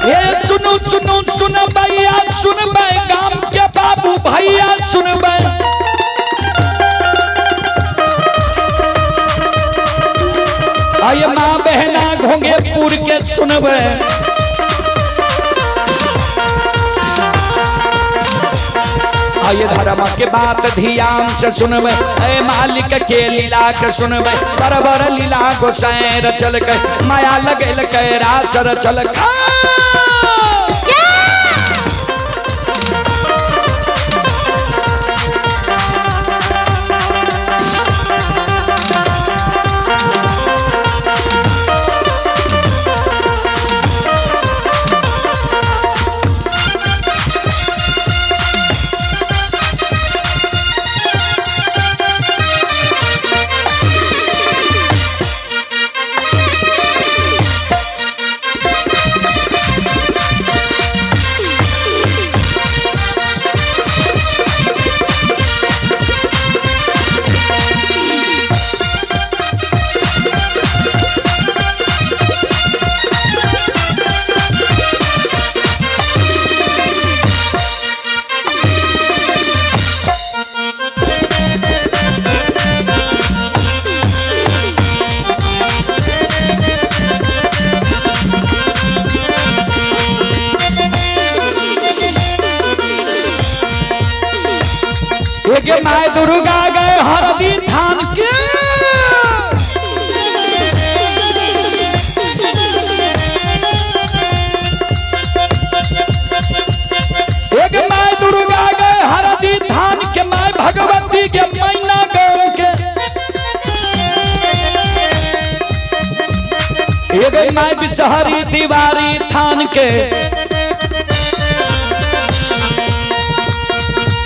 A: ये सुनो सुनो सुन भैया सुन भाई, गाम के बाबू भैया सुन भाई। आये माँ बहना घोंगेपुर के सुनबे। आये धर्म के बात ध्यान से सुनबे, ए मालिक के लीला के सुनबे। बरबर लीला गोसाई रचल के, माया लगल के रास रचल के। एक my Durga गए हरदी थान के। एक my Durga गए हरदी थान के, my Bhagwati के मैना गए के। एक my Bishahari दीवारी थान के।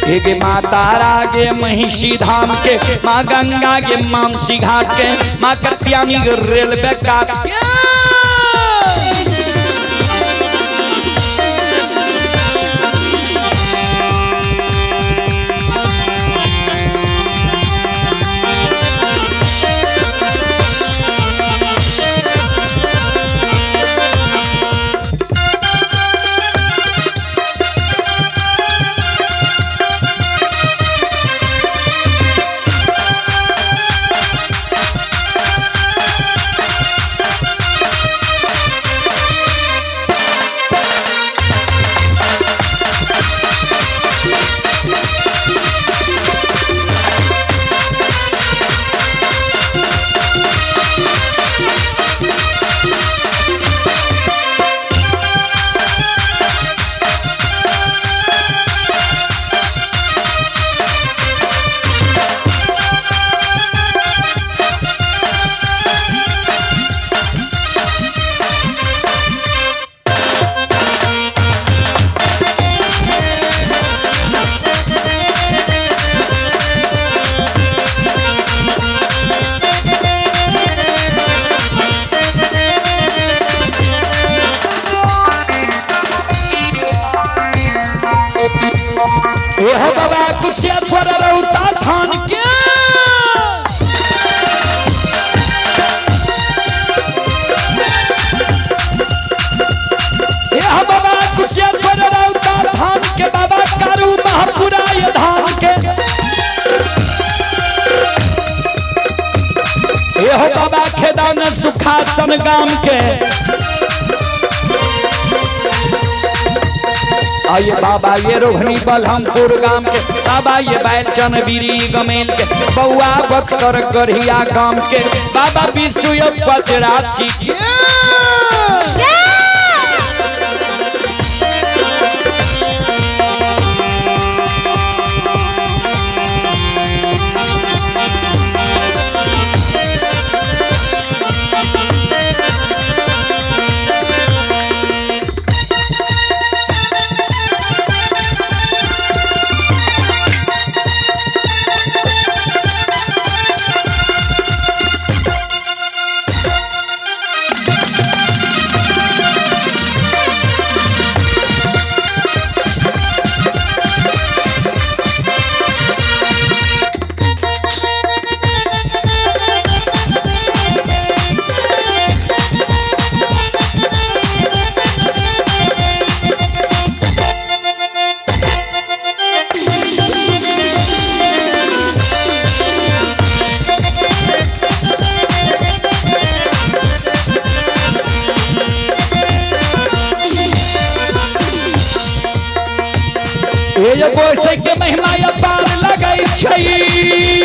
A: एक माँ तारा के महिषी धाम के, माँ गंगा के मानसी घाट के, माँ कत्यानी रेलवे काट के। सुखासन गाम के। आइए बाबा ये रोहनी बलहमपुर गाम के, बाबा ये बैचन बीरी गमेल के, बउआ बख्तर गढ़िया गाम के, बाबा विश्व पचरासी के। हे गोसे के महिमा अपार लगै छै।